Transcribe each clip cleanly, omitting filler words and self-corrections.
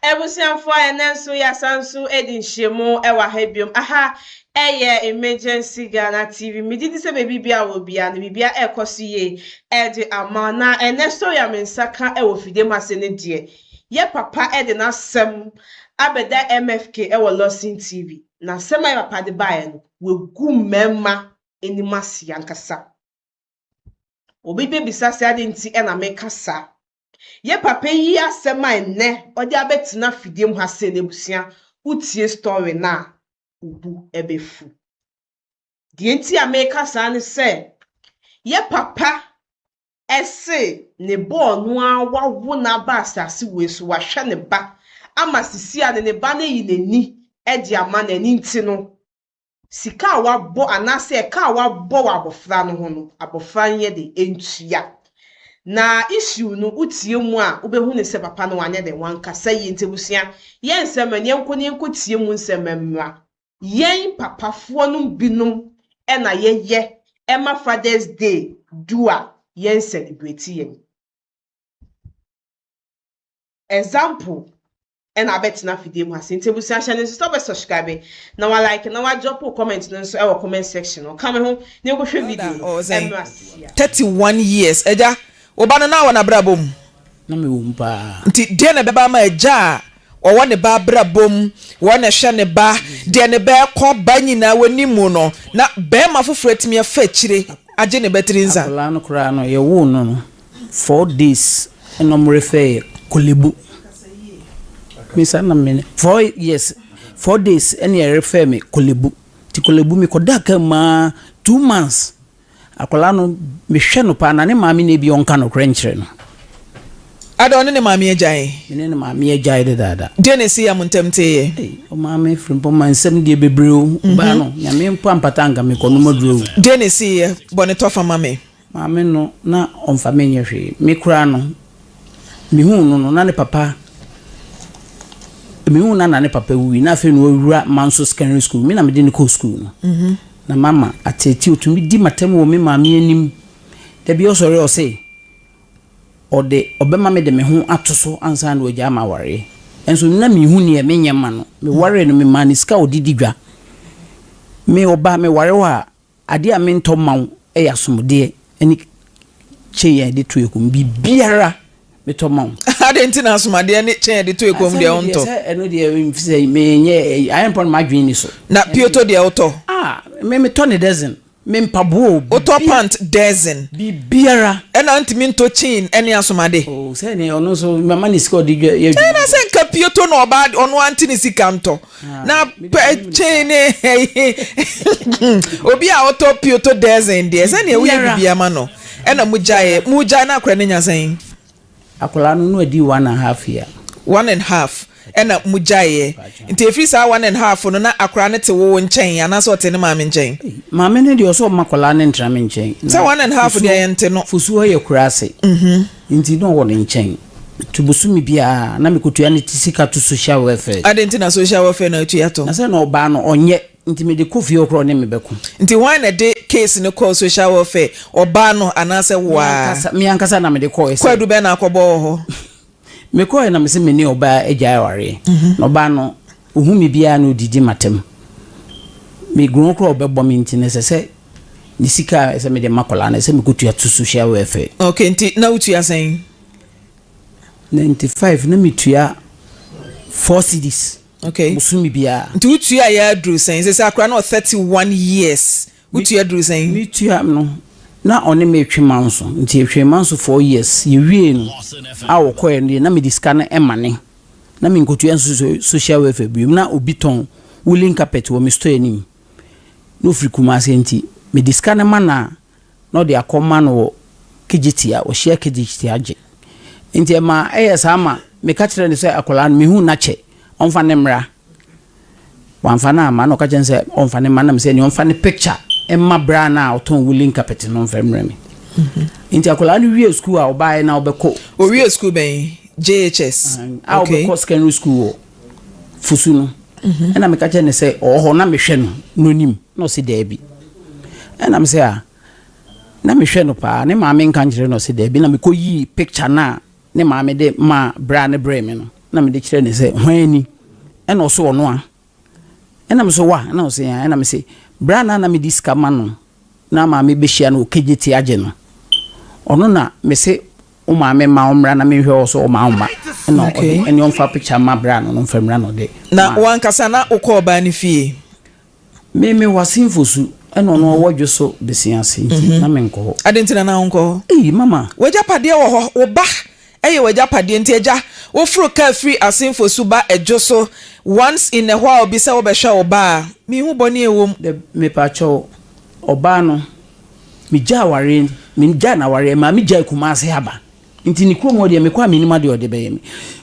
Abusuafoɔ, ɛnnɛ nso yɛasan nso adi nhyiamu wɔ ha biom. Aha ɛyɛ Emergency Ghana TV. Megye di sɛ baabi biara wɔ biara no, biribiara ɛrekɔ so yie ɛde ama. Na ɛnnɛ story a me nsa ka wɔ fidie mu ase no deɛ, yɛ papa de n'asɛm abɛda MFK wɔ Lawson TV. Na asɛm a yɛ papa de baeɛ no, wagu mmarima anim ase ankasa. Obi bɛbisa sɛ adɛn nti na meka saa. Yɛ papa yi asɛm a ɛnnɛ ɔde abɛtena fidie mu ha sei no, abusua, wotie story no a, wo bo bɛfu. Deɛ nti a meka saa ne sɛ, yɛ papa se ne ba ɔno ara wawo no aba asase wei so, wahwɛ ne ba ama sisi a ne ne ba no ayi n'ani de ama no, ɛno nti no, Sika a wabɔ anaasɛ ɛka a wabɔ wɔ abɔfra no ho no, abɔfra no yɛ den ntua. Na issue no wotie mu a, wobɛhu no sɛ papa no wanyɛ den, wankasa yie. Nti abusua, yɛn nsɛm no, yɛnkɔ na yɛnkɔ tie mu nsɛm mmra. Yɛn papafoɔ nom binom na yɛyɛ ɛma Father's Day du a, yɛn celebrate yɛn. Example, ɛna abɛtena afidie mu ase. Nti abusua, hyɛ no nso sɛ wobɛ subscribe na wa like na wa drop wo comment no nso ɛwɔ comment section no. Ka me ho na yɛnkɔhwɛ video no ɛmmra sisi a. 31 years agya, wo ba no na wɔ n'abrabɔ mu? Na me wɔ mu paa. Nti deɛn na ɛbɛba ama agya a ɔwɔ ne ba abrabɔ mu, wɔ na ɛhwɛ ne ba, deɛ ne ba ɛkɔ ba nyinaa wɔ ne mu no, na barima foforɔ atumi afa akyire agye ne ba tiri nsa? Akwadaa no koraa no yɛwoo no no 4 days ɛna ɔmo refer yɛ Korle-Bu. Me saa na me 4 years 4 days ɛna yɛ refer me Korle-Bu. Nti Korle-Bu me kɔ da kaa mu aa 2 months. Akwadaa no mehwɛ no paa na ne maame na ebi ɔnka nokorɛ nkyerɛ no. Ada ɔne ne maame agyae? Me ne ne maame agyae dedaada. Deɛ na ɛsi a mo ntam teeɛ? Ei, ɔmaame Frimpong ma nsɛm deɛ bebree o. Ɔbaa no, Nyame mpo ampata anka mekɔ nom aduro o. Deɛ na ɛsiiɛ? Bɔ ne tɔfa ma me. Maame no, na ɔmfa me nyɛ hwee. Me koraa no, mehuu no no, na ne papa, mehuu no na ne papa wui. Na afei na wawura Manso Secondary School. Me na mede no kɔɔ school no. Na mama ateetee, ɔtumi di m'atam wɔ me maame anim. Da bi ɔsɔre ɔse, ɔde ɔbɛma me de me ho ato so ansa na wagyaa m'awareɛ. Nso na menhu neɛ menyɛ mma no. Mewaree no, memaa no sika a ɔde di dwa. Me ɔba, meware wo a, adeɛ a mentɔ mma wo yɛ asomdeɛ ne kyɛn a yɛde to yɛ kɔn mu. Biribiara metɔ ma wo. Adɛn nti na asomadeɛ ne kyɛn a yɛde to yɛ kɔn mu deɛ wontɔ? Sɛ ɛno deɛ sɛ menyɛ ayɛ mpɔ no m'adwene ni so. Na pioto deɛ wotɔ? Ah, me metɔ ne dozen. Me mpaboa o. Wotɔ pant dozen? Biribiara. Ɛna ntumi ntɔ chain ne asomade? Oh, sɛ ne ɔno nso mama ne sika ɔde dwa yɛ adwuma. Ɛna sɛ nka pioto na ɔbaa ɔno ante ne sika ntɔ. Na pɛ chain ne obi a ɔtɔ pioto dozen deɛ sɛnea woyɛ biribi ama no ɛna mo gyaeɛ mo gyae na akora no nya sɛn? Akwadaa no no adi 1½ year. 1½ ɛna mo gyaeɛ nti efiri saa 1½ no na akwadaa no te wo nkyɛn anaasɛ ɔte ne maame nkyɛn? Maame no deɛ ɔsɛ ɔma akwadaa no ntra me nkyɛn. Sɛ 1½ deɛ yɛn te no. Fusuo yɛ kura ase. Nti na ɔwɔ ne nkyɛn. Nti bosome biara na mekɔtua ne ti sika to social welfare. Adɛn nti na social welfare na atua to? Na sɛ na ɔbaa no ɔnyɛ nti mede kɔ fie hɔ koraa ɔne me bɛko. Nti hwan na ɛde case no kɔɔ social welfare? Ɔbaa no anaasɛ wo ara? Me ankasa na mede kɔɔɛ sɛ. Kwaadu bɛn na akɔbɔ wɔ hɔ? Mekɔɔɛ na mese me ne ɔbaa agyae awareɛ. Na ɔbaa no ɔhu me biara na ɔdidi m'atam. Me grono koraa ɔbɛbɔ me nti no ɛsɛ sɛ ne sika a ɛsɛ mede ma akwadaa no ɛsɛ mekɔtua to social welfare. Okay, nti na wotua sɛn? 95 na metua 4 cedis. Okay. Bosome biara. Nti wotua yɛ aduru sɛn? Sɛ sɛ akwadaa no wɔ 31 years, wotua duru sɛn? Metua no na ɔne me retwe manso nti yɛtwee manso 4 years yɛwie no a wɔkɔɛ no deɛ na mede sika no ma ne na menkɔtua nso social welfare biom. Na obi tɔn woolen carpet wɔ me store anim na ofiri Kumase nti mede sika no ma no a na ɔde akɔma no wɔ Kejetia, ɔhyia Kejetia agye. Nti ɛma ɛyɛ saa ma meka kyerɛ no sɛ akwadaa no mehu n'akyɛ ɔmfa ne mmra. Wamfa no amma na ɔka kyerɛ no sɛ ɔmfa ne mma nam sɛ nea ɔmfa ne picture mma bra no a ɔtɔn woolen carpet no mfa mmrɛ me. Nti akwadaa no wie school a ɔbaeɛ na ɔbɛkɔ. Owie school bɛn? JHS. A ɔbɛkɔ secondary school wɔ Fosu no. Ɛna meka kyerɛ no sɛ ɔwɔ hɔ na mehwɛ no na onim na ɔse daabi. Ɛna me sɛ a na mehwɛ no paa ne maame nka nkyerɛ no ɔse daabi na mekɔyii picture no a ne maame de maa bra no brɛɛ me no. Na mede kyerɛɛ no sɛ, Hwan ni? Ɛna ɔse, Ɔno a. Ɛna mese, Wa? Ɛna ɔse, Aane. Ɛna mese, Berɛ a na na mede sika ma no na maame bɛhyia no wɔ Kejetia agye no, ɔno na mese wo maame mma ɔmmra na menhwɛ wɔ so ɔma ɔmma. Ɛna ɔde ɛne ɔmfa picture mma bra no na ɔmfa mmra na ɔde Na maa me. wankasa na wokɔ ɔbaa no fie? Me me wɔ Asenfosu ɛna ɔno ɔwɔ Dwoso Besia ase nti na menkɔ hɔ. Adɛn nti na na wonkɔ hɔ? Ei mama! W'agyapadeɛ wɔ hɔ, wo ba yɛ w'agyapadeɛ nti agya, woforo kaa firi Asenfosu ba Dwoso once in a while bi sɛ wobɛhwɛ wo ba a, menhu bɔne a ɛwɔ mu. Dɛ mepakyɛw, ɔbaa no, megyaa awareɛ, megyaa no awareɛ, maame gyae Kumasi aba. Nti ne kurom hɔ deɛ mekɔ a mennim adeɛ ɔde bɛyɛ me.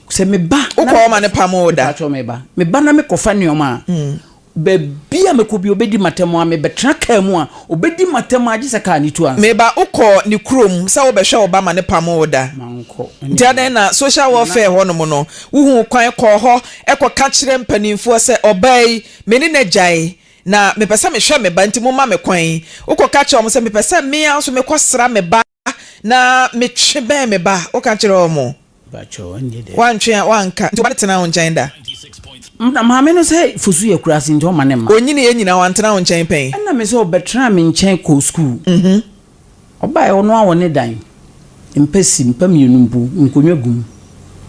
Sɛ meba na Wokɔ hɔ ma no pam wo da? Mepakyɛw meba. Meba na mekɔfa nneɛma a, baabi a mɛkɔ bi ɔbɛdi m'atɛm a, mebɛtena kaa mu a, ɔbɛdi m'atɛm a gye sɛ kaa no tu ansa. Meba, wokɔ ne kurom sɛ wobɛhwɛ wo ba ma no pam wo da? Mankɔ. Nti adɛn na social welfare hɔnom no, wohuu kwan kɔɔ hɔ kɔka kyerɛɛ mpanimfoɔ sɛ ɔbaa yi, me ne no agyae, na mepɛ sɛ mehwɛ me ba nti momma me kwan. Wokɔka kyerɛɛ wɔn sɛ mepɛ sɛ me ara nso mekɔsra me ba na metwe bɛn me ba, woka kyerɛɛ wɔn? Woantwe a, woanka. Nti wo ba no tenaa wo nkyɛn da? Na maame no sɛ Fosu yɛ akuraase nti ɔmma no mma. Ɔnyiniiɛ nyinaa wantena wo nkyɛn pɛn? Ɛna me sɛ ɔbɛtenaa me nkyɛn kɔɔ sukuu. Ɔbaeɛ ɔno ara wɔ ne dan, mpa si, mpa mmienu mpo, nkonnwa gu mu.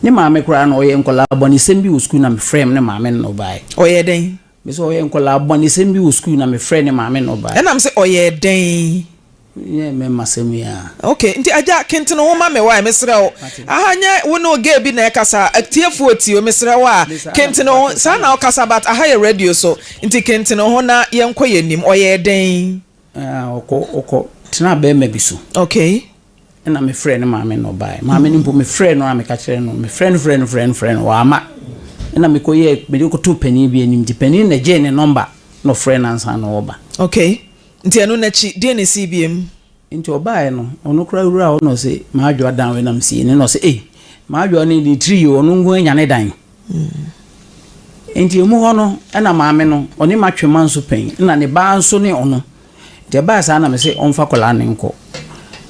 Ne maame koraa no ɔyɛ nkwadaa abɔnesɛm bi wɔ sukuu na mefrɛɛ ne maame no na ɔbaeɛ. Ɔyɛɛ dɛn? Me sɛ ɔyɛ nkwadaa abɔnesɛm bi wɔ sukuu na mefrɛɛ ne maame na ɔbaeɛ. Ɛna me sɛ ɔyɛɛ dɛn? Nyɛ mɛma sɛm yi a. Ok nti agya kentene ho ma me wai mesrɛ wo aha nyɛ wo ne wo girl bi na ɛkasa atiefoɔ tie o mesrɛ wo a kentene ho saa na wokasa but aha yɛ radio so nti kentene ho na yɛnkɔ yɛn anim ɔyɛɛ dɛn? Ah ɔkɔ ɔkɔ tenaa bɛɛma bi so. Ok. Ɛna me frɛɛ ne maame na ɔbaeɛ. Maame no mpo me frɛɛ no a meka kyerɛɛ no, me frɛ no frɛ no frɛ no frɛ no wamma. Ɛna me kɔ yɛɛ mede kɔtoo panin bi anim nti panin na gyee ne nɔmba na ɔfrɛɛ no ansa na ɔreba. Ok. Nti ɛno n'akyi deɛn na ɛsii biom? Nti ɔbaeɛ no ɔno koraa wuraa hɔ na ɔse m'adwoa dan wei na mesie no na ɔse ei m'adwoa no ne tiri yie ɔno nko anya ne dan. Nti emu hɔ no ɛna maame no ɔne matwe manso pɛn ɛna ne ba nso ne ɔno. Nti ɛbaa saa na mese ɔmfa akwadaa no nkɔ.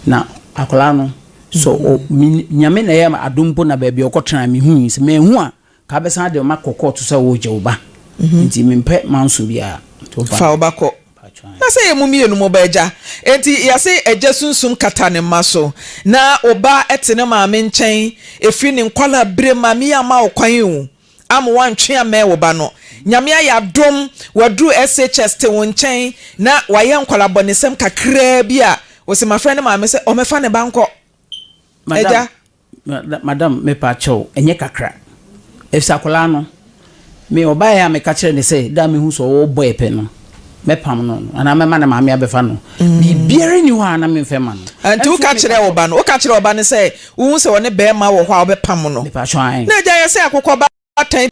Na akwadaa no, sɛ ɔ me Nyame na ɛyɛ adom mpo na baabi a ɔkɔtena mehui. Sɛ manhu a, ka abɛsan de ma kɔ kɔɔto sɛ woregye wo ba. Nti mempɛ manso biara. Nti ɔmfa Fa wo ba kɔ. Na sɛ yɛ mo mmienu mo ba agya. Enti yɛse agya sunsum kata ne mma so. Na wo ba te ne maame nkyɛn ɛfiri ne nkwadaa berɛ mu. Maame yi amma wo kwan o. Ama woantwe ammɛn wo ba no. Nyame ayɛ adom waduru SHS te wo nkyɛn na wayɛ nkwadaa bɔnesɛm kakraa bi a, wose mafrɛ ne maame sɛ ɔmmɛfa ne ba nkɔ. Agya. Madam, mepa kyɛw, ɛnyɛ kakra. Efisɛ akwadaa no, me ɔbaeɛ a meka kyerɛɛ no sɛ da a mehu sɛ ɔwɔ bɔe pɛ no, mɛpam no anaa mɛma ne maame abɛfa no. Biribiara nni hɔ a na memfɛ mma no. Nti woka kyerɛɛ wo ba no, woka kyerɛɛ wo ba no sɛ wohu sɛ ɔne barima wɔ hɔ a wobɛpam no? Mepa kyɛw, ae. Na agya yɛ sɛ akokɔ ba tan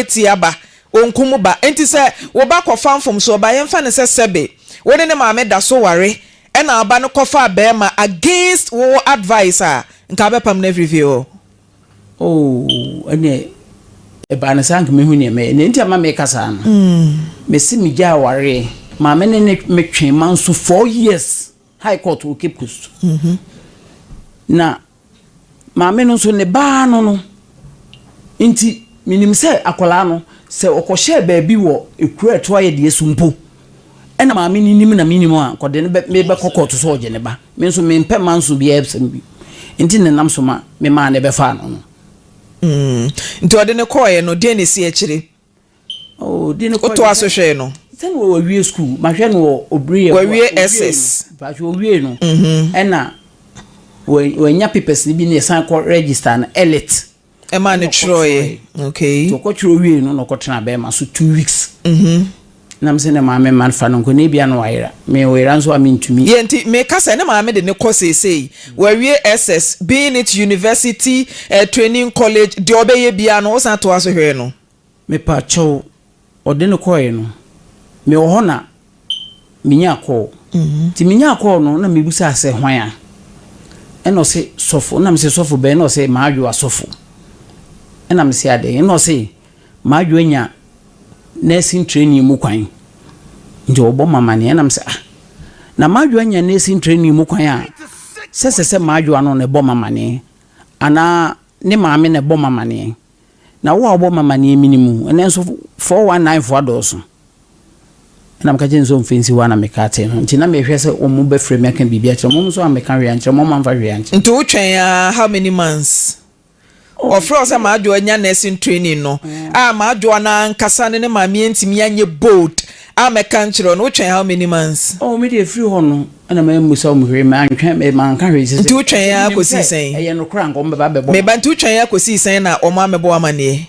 tia ba, ɔnkum ba. Enti sɛ wo ba kɔfa mfomsoɔ ba, yɛmfa no sɛ sɛbe wo ne ne maame da so ware, ɛna wo ba no kɔfaa barima against wo advice a, nka wobɛpam no afiri fie hɔ? Oh, ɛneɛ ɛbaa no saa nka mehu neɛ mɛyɛ. Neɛ nti a ma meka saa no, mese megyaa awareɛ, maame ne ne metwee manso 4 years, High Court wɔ Cape Coast. Na Maame no nso, ne ba ara no no. Nti, menim sɛ akwadaa no, sɛ ɔkɔhyɛɛ baabi wɔ ekuro a ɛto ayɛ deɛ so mpo, ɛna maame no nim na menim a, nka ɔde no bɛ, mebɛkɔ kɔɔto sɛ ɔgye ne ba. Me nso, mempɛ manso biara asɛm bi. Nti na ɛnam so ma memaa no bɛfaa no no. Nti ɔde no kɔeɛ no, deɛn na ɛsii akyire? Oh, di no kɔ. Wotoa so hwɛɛ no? Sɛ no wawie school, mahwɛ no wɔ obiri yɛ. Wawie SS. Mpacho owie no. Mhm. Ɛna wanya papers no bi na ɛsan kɔ register no elite. Ɛma no twerɛeɛ. Okay. Nti ɔkɔtwerɛ wie no na ɔkɔtena bɛrima so 2 weeks. Nam sɛ ne maame ma fa no nkɔ na ebia no wayera. Me ɔyera nso a mentumi. Yɛ nti meka sɛ ne maame de ne kɔ seesei. Wawie SS, being it university, training college, deɛ ɔbɛyɛ biara no wosan toa so hwɛɛ no. Mepa kyɛw, ɔde no kɔeɛ no, mewɔ hɔ na menyaa call. Nti menyaa call no na mebisaa sɛ hwan a? Ɛna ɔse sɔfo. Ɛna mese sɔfo bɛn? Ɛna ɔse Maadwoa sɔfo. Ɛna mese adɛn? Ɛna ɔse Maadwoa anya nursing training mu kwan nti ɔbɔ me amaneɛ. Ɛna mese ah, na Maadwoa anya nursing training mu kwan a, sɛ ɛsɛ sɛ Maadwoa no na ɛbɔ me amaneɛ anaa ne maame na ɛbɔ me amaneɛ? Na wo a wobɔ me amaneɛ menim wo, ɛnnɛ nso 419 foɔ adɔɔso. Ɛna meka kyerɛɛ no sɛ ɔmfa nsi hɔ a na meka tee no. Nti na mehwɛ sɛ wɔn bɛfrɛ me aka biribi akyerɛ me. Wɔn nso ammɛka hwee ankyerɛ me, wɔn amfa hwee ankyerɛ me. Nti wotwɛn ara how many months? Wɔfrɛ wo sɛ Madwoa anya nursing training no a Madwoa no ankasa ne ne maame antumi anyɛ bold ammɛka nkyerɛ wo no, wotwɛn how many months? Oh, me deɛ ɛfiri hɔ no na mammisa wɔn hwee, mantwɛn, manka hwee sɛ Nti wotwɛn ara menim kɔsii sɛ sɛn? ɛyɛ nokorɛ a anka wɔn bɛba abɛbɔ Me ba, nti wotwɛn ara kɔsii sɛn na wɔn ammɛbɔ wo amanneɛ?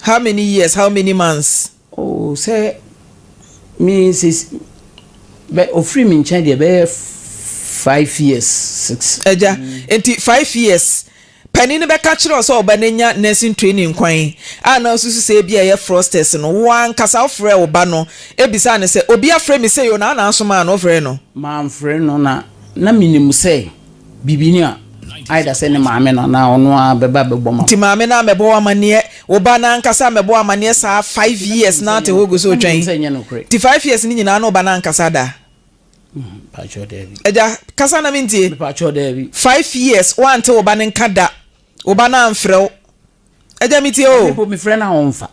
How many years, how many months? Oh, sɛ me sɛ bɛ ofiri me nkyɛn deɛ bɛyɛ 5 years, 6. Agya, nti 5 years, panin no bɛka kyerɛ wo sɛ ɔba no anya nursing training kwan a na wosusu sɛ ebia ɛyɛ fraudsters no, wo ankasa wofrɛɛ wo ba no bisaa no sɛ, obi afrɛ me sei o, na wo na asomaa no, wofrɛɛ no? Mamfrɛ no na na menim sɛ biribi ni a either sɛ ne maame no anaa ɔno ara bɛba abɛbɔ me Nti maame no ammɛbɔ wo amanneɛ, wo ba no ankasa ammɛbɔ wo amanneɛ saa 5 years na ate hɔ gu so Na menim retwɛn? sɛ ɛnyɛ nokorɛ. Nti 5 years no nyinaa na wo ba no ankasa da? Mepakyɛw daabi. Agya, kasa na mentie. Mepakyɛw daabi. 5 years woante wo ba no nka da, wo ba no amfrɛ wo. Agya metie o. Me mpo mefrɛ no a ɔmfa.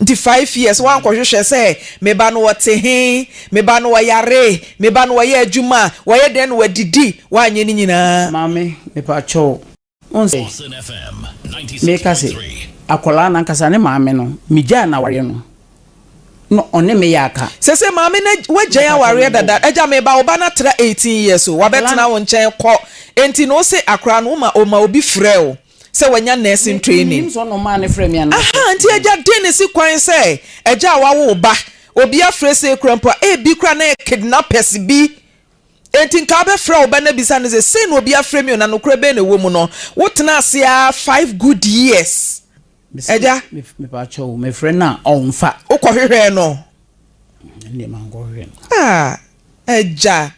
Nti 5 years woankɔhwehwɛ sɛ me ba no ɔte he, me ba no ɔyare, me ba no ɔyɛ adwuma, ɔyɛ dɛn na wadidi, woanyɛ ne nyinaa. Maame, mepakyɛw, wohu sɛ meka se akwadaa no ankasa ne maame no, megyaa no awareɛ no, na ɔne me yɛ aka. Sese maame no wagyae awareɛ dada, agya meba wo ba no atra 18 years o, wabɛtena wo nkyɛn kɔ, enti no wose akwadaa no woma ɔma obi frɛ wo sɛ wanya nursing training. Menim sɛ ɔna ɔmaa no frɛ me anaa. Ahaa nti agya den ne si kwan sɛ agya a wawo wo ba obi afrɛ sei koraa mpo a ebi koraa na ɛyɛ kidnappers bi enti nka wobɛfrɛ wo ba no abisa no sɛ sei na obi afrɛ me o na nokorɛ bɛn na ɛwɔ mu no wotena ase ara 5 good years agya. Mepakyɛw mefrɛ no a ɔmfa. Wokɔhwehwɛɛ no? Ɛndeɛ mankɔhwehwɛ no. Ah agya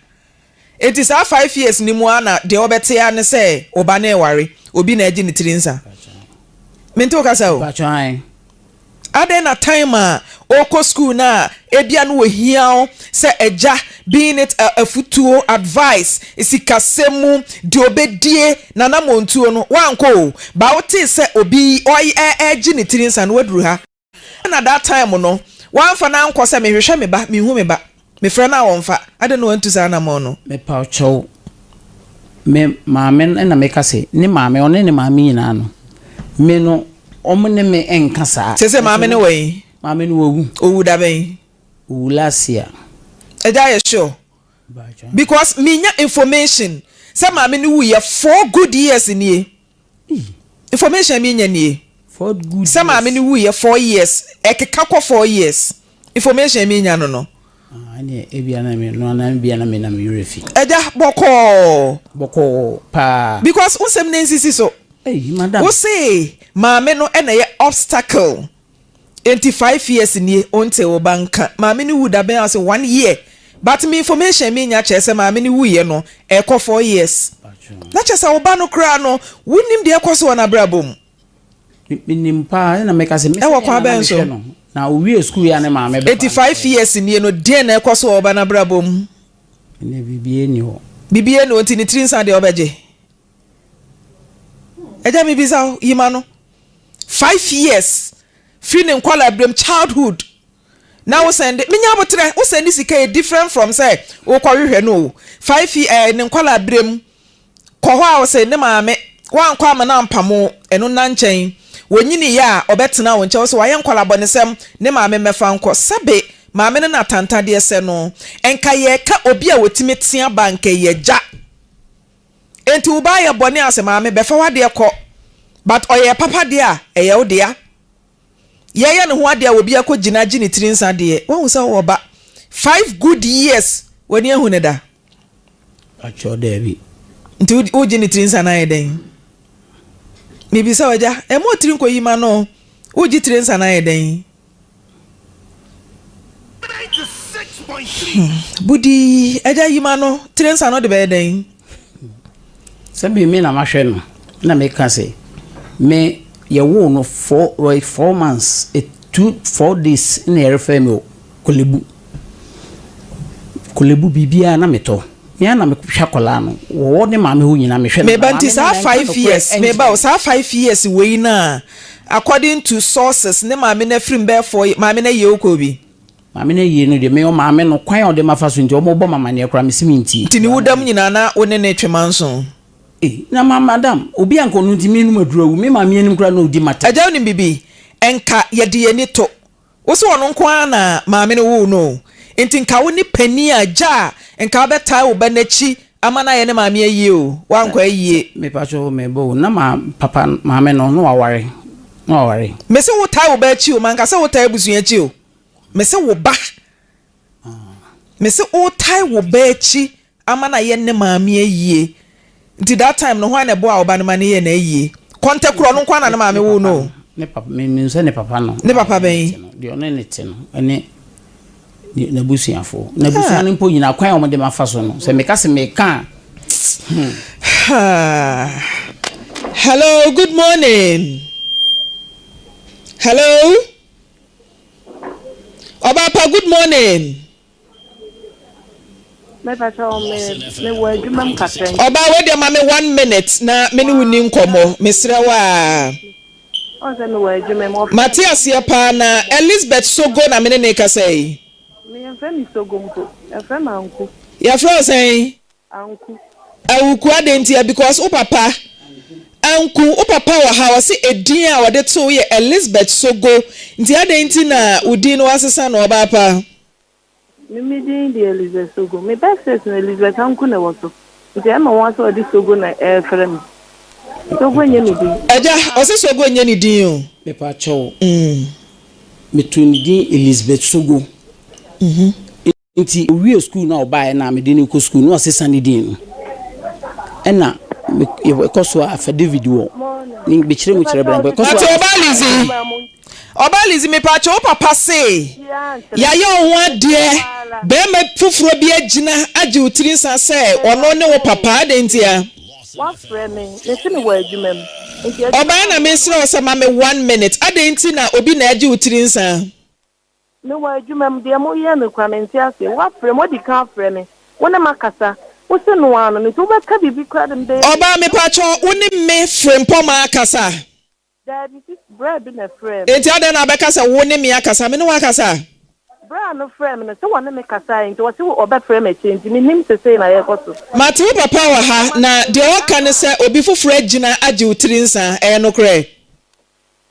Enti saa 5 years no mu ara na deɛ wɔbɛte ara ne sɛ wo ba no reware, obi na agye ne tiri nsa. Mente wo kasa o. Adɛn na time a ɔrekɔ school no a ebia no wɔhia wo sɛ agya being it afutuo, advice, sikasɛm mu, deɛ ɔbɛdie, n'anammɔntuo no, woankɔ o. But wotee sɛ obi ɔregye ne tiri nsa no, woaduru ha. Ɛna that time no wamfa no ankɔ sɛ mehwehwɛ me ba, menhu me ba, mefrɛ no a ɔmfa, adɛn na wantu saa anamɔn no? Mepaw kyɛw, me maame no ɛna meka sɛ ne maame, ɔne ne maame nyinaa no, me no wɔn ne me nka saa. Seesei maame no wɔ he? Maame no wawu. Owu da bɛn? Owu last year. Agya yɛ sure? Because menya information sɛ maame no wuiɛ 4 good years nie. Information a menya nie. Sɛ maame no wuiɛ 4 years, ɛkeka kɔ 4 years. Information a menya no. Ah, ɛneɛ ebia na me no anaa ebia na me na me werɛ fi. Agya, bɔkɔɔ. Bɔkɔɔ paa. Because wo nsɛm no nsisi so. Ei, madam. Wo se maame no na ɛyɛ obstacle. Enti 5 years nie wonte wo ba nka. Maame no wu da bɛn a wo se one year. But me information a menya kyerɛ sɛ maame no wuiɛ no ɛrekɔ 4 years. Na kyerɛ sɛ wo ba no koraa no wonnim deɛ ɛrekɔ so wɔ n'abrabɔ mu. Menim paa ɛna meka sɛ me Ɛwɔ kwan bɛn so? no. Na owie sukuu yi a ne maame bɛfa Enti 5 years nie no deɛn na ɛrekɔ so wɔ wo ba no abrabɔ mu? Ɛnɛ biribiara nni hɔ. Biribiara nni hɔ nti ne tiri nsa deɛ ɔbɛgye? Agya mebisa wo, yi ma no. 5 years firi ne nkwadaa berɛm childhood na wo sɛnde menya aboterɛ wo sɛnde sika yɛ different from sɛ wokɔhwehwɛ no o 5 years eh, ne nkwadaa berɛm kɔ hɔ a ɔsɛ ne maame wankɔ ama no ampamo ɛno nna nkyɛn wɔnyini yɛ a ɔbɛtena wo nkyɛn wo sɛ wayɛ nkwadaa bɔnesɛm ne maame mmɛfa nkɔ sɛbe maame no na atantadeɛ sɛ no nka yɛka obi a wɔtumi tea ba nka yɛ gya. Enti wo ba ayɛ bɔne a sɛ maame bɛfa w'adeɛ kɔ but ɔyɛɛ papa deɛ a ɛyɛ wo dea. Yɛyɛ ne ho adeɛ a obi akɔ gyina agye ne tiri nsa deɛ wahu sɛ wowɔ ba 5 good years w'ani ahu no da. Pakyɛw daabi. Nti wogye ne tiri nsa no ayɛ dɛn? Mebisa wo agya ɛma otiri nkɔyi ma no wogye tiri nsa no ayɛ dɛn? Hmm, Budi, agya yi ma no, tire nsa no de bɛyɛ dɛn? Sɛ bi me na mahwɛ no, na meka sɛ, me yɛwoo no 4, 4 months, 2, 4 days na yɛrefrɛ me wɔ Korle Bu. Korle Bu biribiara na metɔ. Me ara na mehwɛ akwadaa no. Wɔwɔ ne maame hɔ nyinaa mehwɛ no. Meba nti saa 5 years, meba o, saa 5 years wei no a. According to sources, ne maame no afiri mu bɛyɛ 4 maame no ayie wokɔɔ bi? Maame no ayie no deɛ, me ɔmaame no, kwan a ɔde mafa so nti, wɔbɔ me amaneɛ koraa, mese mentie. Nti ne wuda mu nyinaa na wo ne no retwe manso? Ei, na ma madam, obi a nka ɔno nti menom aduro awu, me maame anim koraa na ɔdi m'atɛm. Agya wonim biribi? Nka yɛde yɛn ani to wo sɛ ɔno nko ara na maame no woo no o, nti nka wo ne panin a, agya a nka wobɛtae wo ba no akyi ama no ayɛ ne maame ayie o, woankɔ ayie. Mepakyɛw meba o, na ma papa maame no na waware, na waware. Mese wotae wo ba akyi o, manka sɛ wotae abusua akyi o, mese wo ba. Mese wotae wo ba akyi ama no ayɛ ne maame ayie nti that time no hwan na ɛboaa wo ba no ma no yɛɛ n'ayie? Kɔntɛ korɔ ɔno nko ara na ne maame woo no o. Ne papa, menim sɛ ne papa no. Ne papa bɛn? Deɛ ɔne ne te no ne n'abusuafoɔ. N'abusua no mpo nyinaa kwan a wɔde ma fa so no, sɛ meka sɛ meka a. Hello, good morning. Hello. Ɔbaapa good morning. Ɔbaa wei deɛ ma me one minute na me ne wo ni nkɔmmɔ mesrɛ wo aa. Mate aseɛ paa na Elizabeth Sogo na me ne ne kasa yi. Yɛfrɛ wo sɛn? Anku. Awuku adɛn ntia because wo papa Anku wo papa wɔ ha ɔse edin a ɔde too wo yɛ Elizabeth Sogo nti adɛn nti na wo din no wasesa no ɔbaa pa. Me me din de Elizabeth Sogo me birth cert no Elizabeth Anku na ɛwɔ so nti ɛma wɔn sɛ ɔde Sogo na ɛrefrɛ me Sogo nyɛ me din. Agya ɔse Sogo nyɛ ne din o. Mepakyɛw meto ne din Elizabeth Sogo. Nti owiee sukuu no a ɔbaeɛ no a mede no rekɔ sukuu no na wasesa ne din no. Ɛna ɛkɔ so a affidavit wɔ ne mekyerɛ mu kyerɛ bra ɛkɔ so Ate a. Ɔbaa Lizzy, Ɔbaa Lizzy mepaakyɛw wo papa se yayɛ wo ho adeɛ bɛɛma foforɔ bi agyina agye wo tiri nsa sɛ ɔno ne wo papa adɛn ntia? Ɔbaa na mesrɛ wo sɛ ma me one minute adɛn nti na obi na agye wo tiri nsa? Mewɔ adwuma mu, deɛ moreyɛ no koraa mente aseɛ. Woafrɛ me, woadi kan afrɛ me, wo ne makasa, wo se no ara no no, nti wobɛka biribi koraa de mebɛyɛ biribi. Ɔbaa mepakyɛw wo ne me Frimpɔmaa akasa? Daabi sis, braa bi na ɛfrɛɛ me. Enti adɛn na wobɛka sɛ wo ne me akasa, me ne wo akasa? Braa no frɛɛ me no, sɛ wɔne me kasaeɛ nti ɔse ɔbɛfrɛ me akyire nti mennim sɛ sei na yɛrekɔ so. Mate wo papa wɔ ha, na deɛ ɔka ne sɛ obi foforɔ agyina agye wo tiri nsa, ɛyɛ nokorɛ?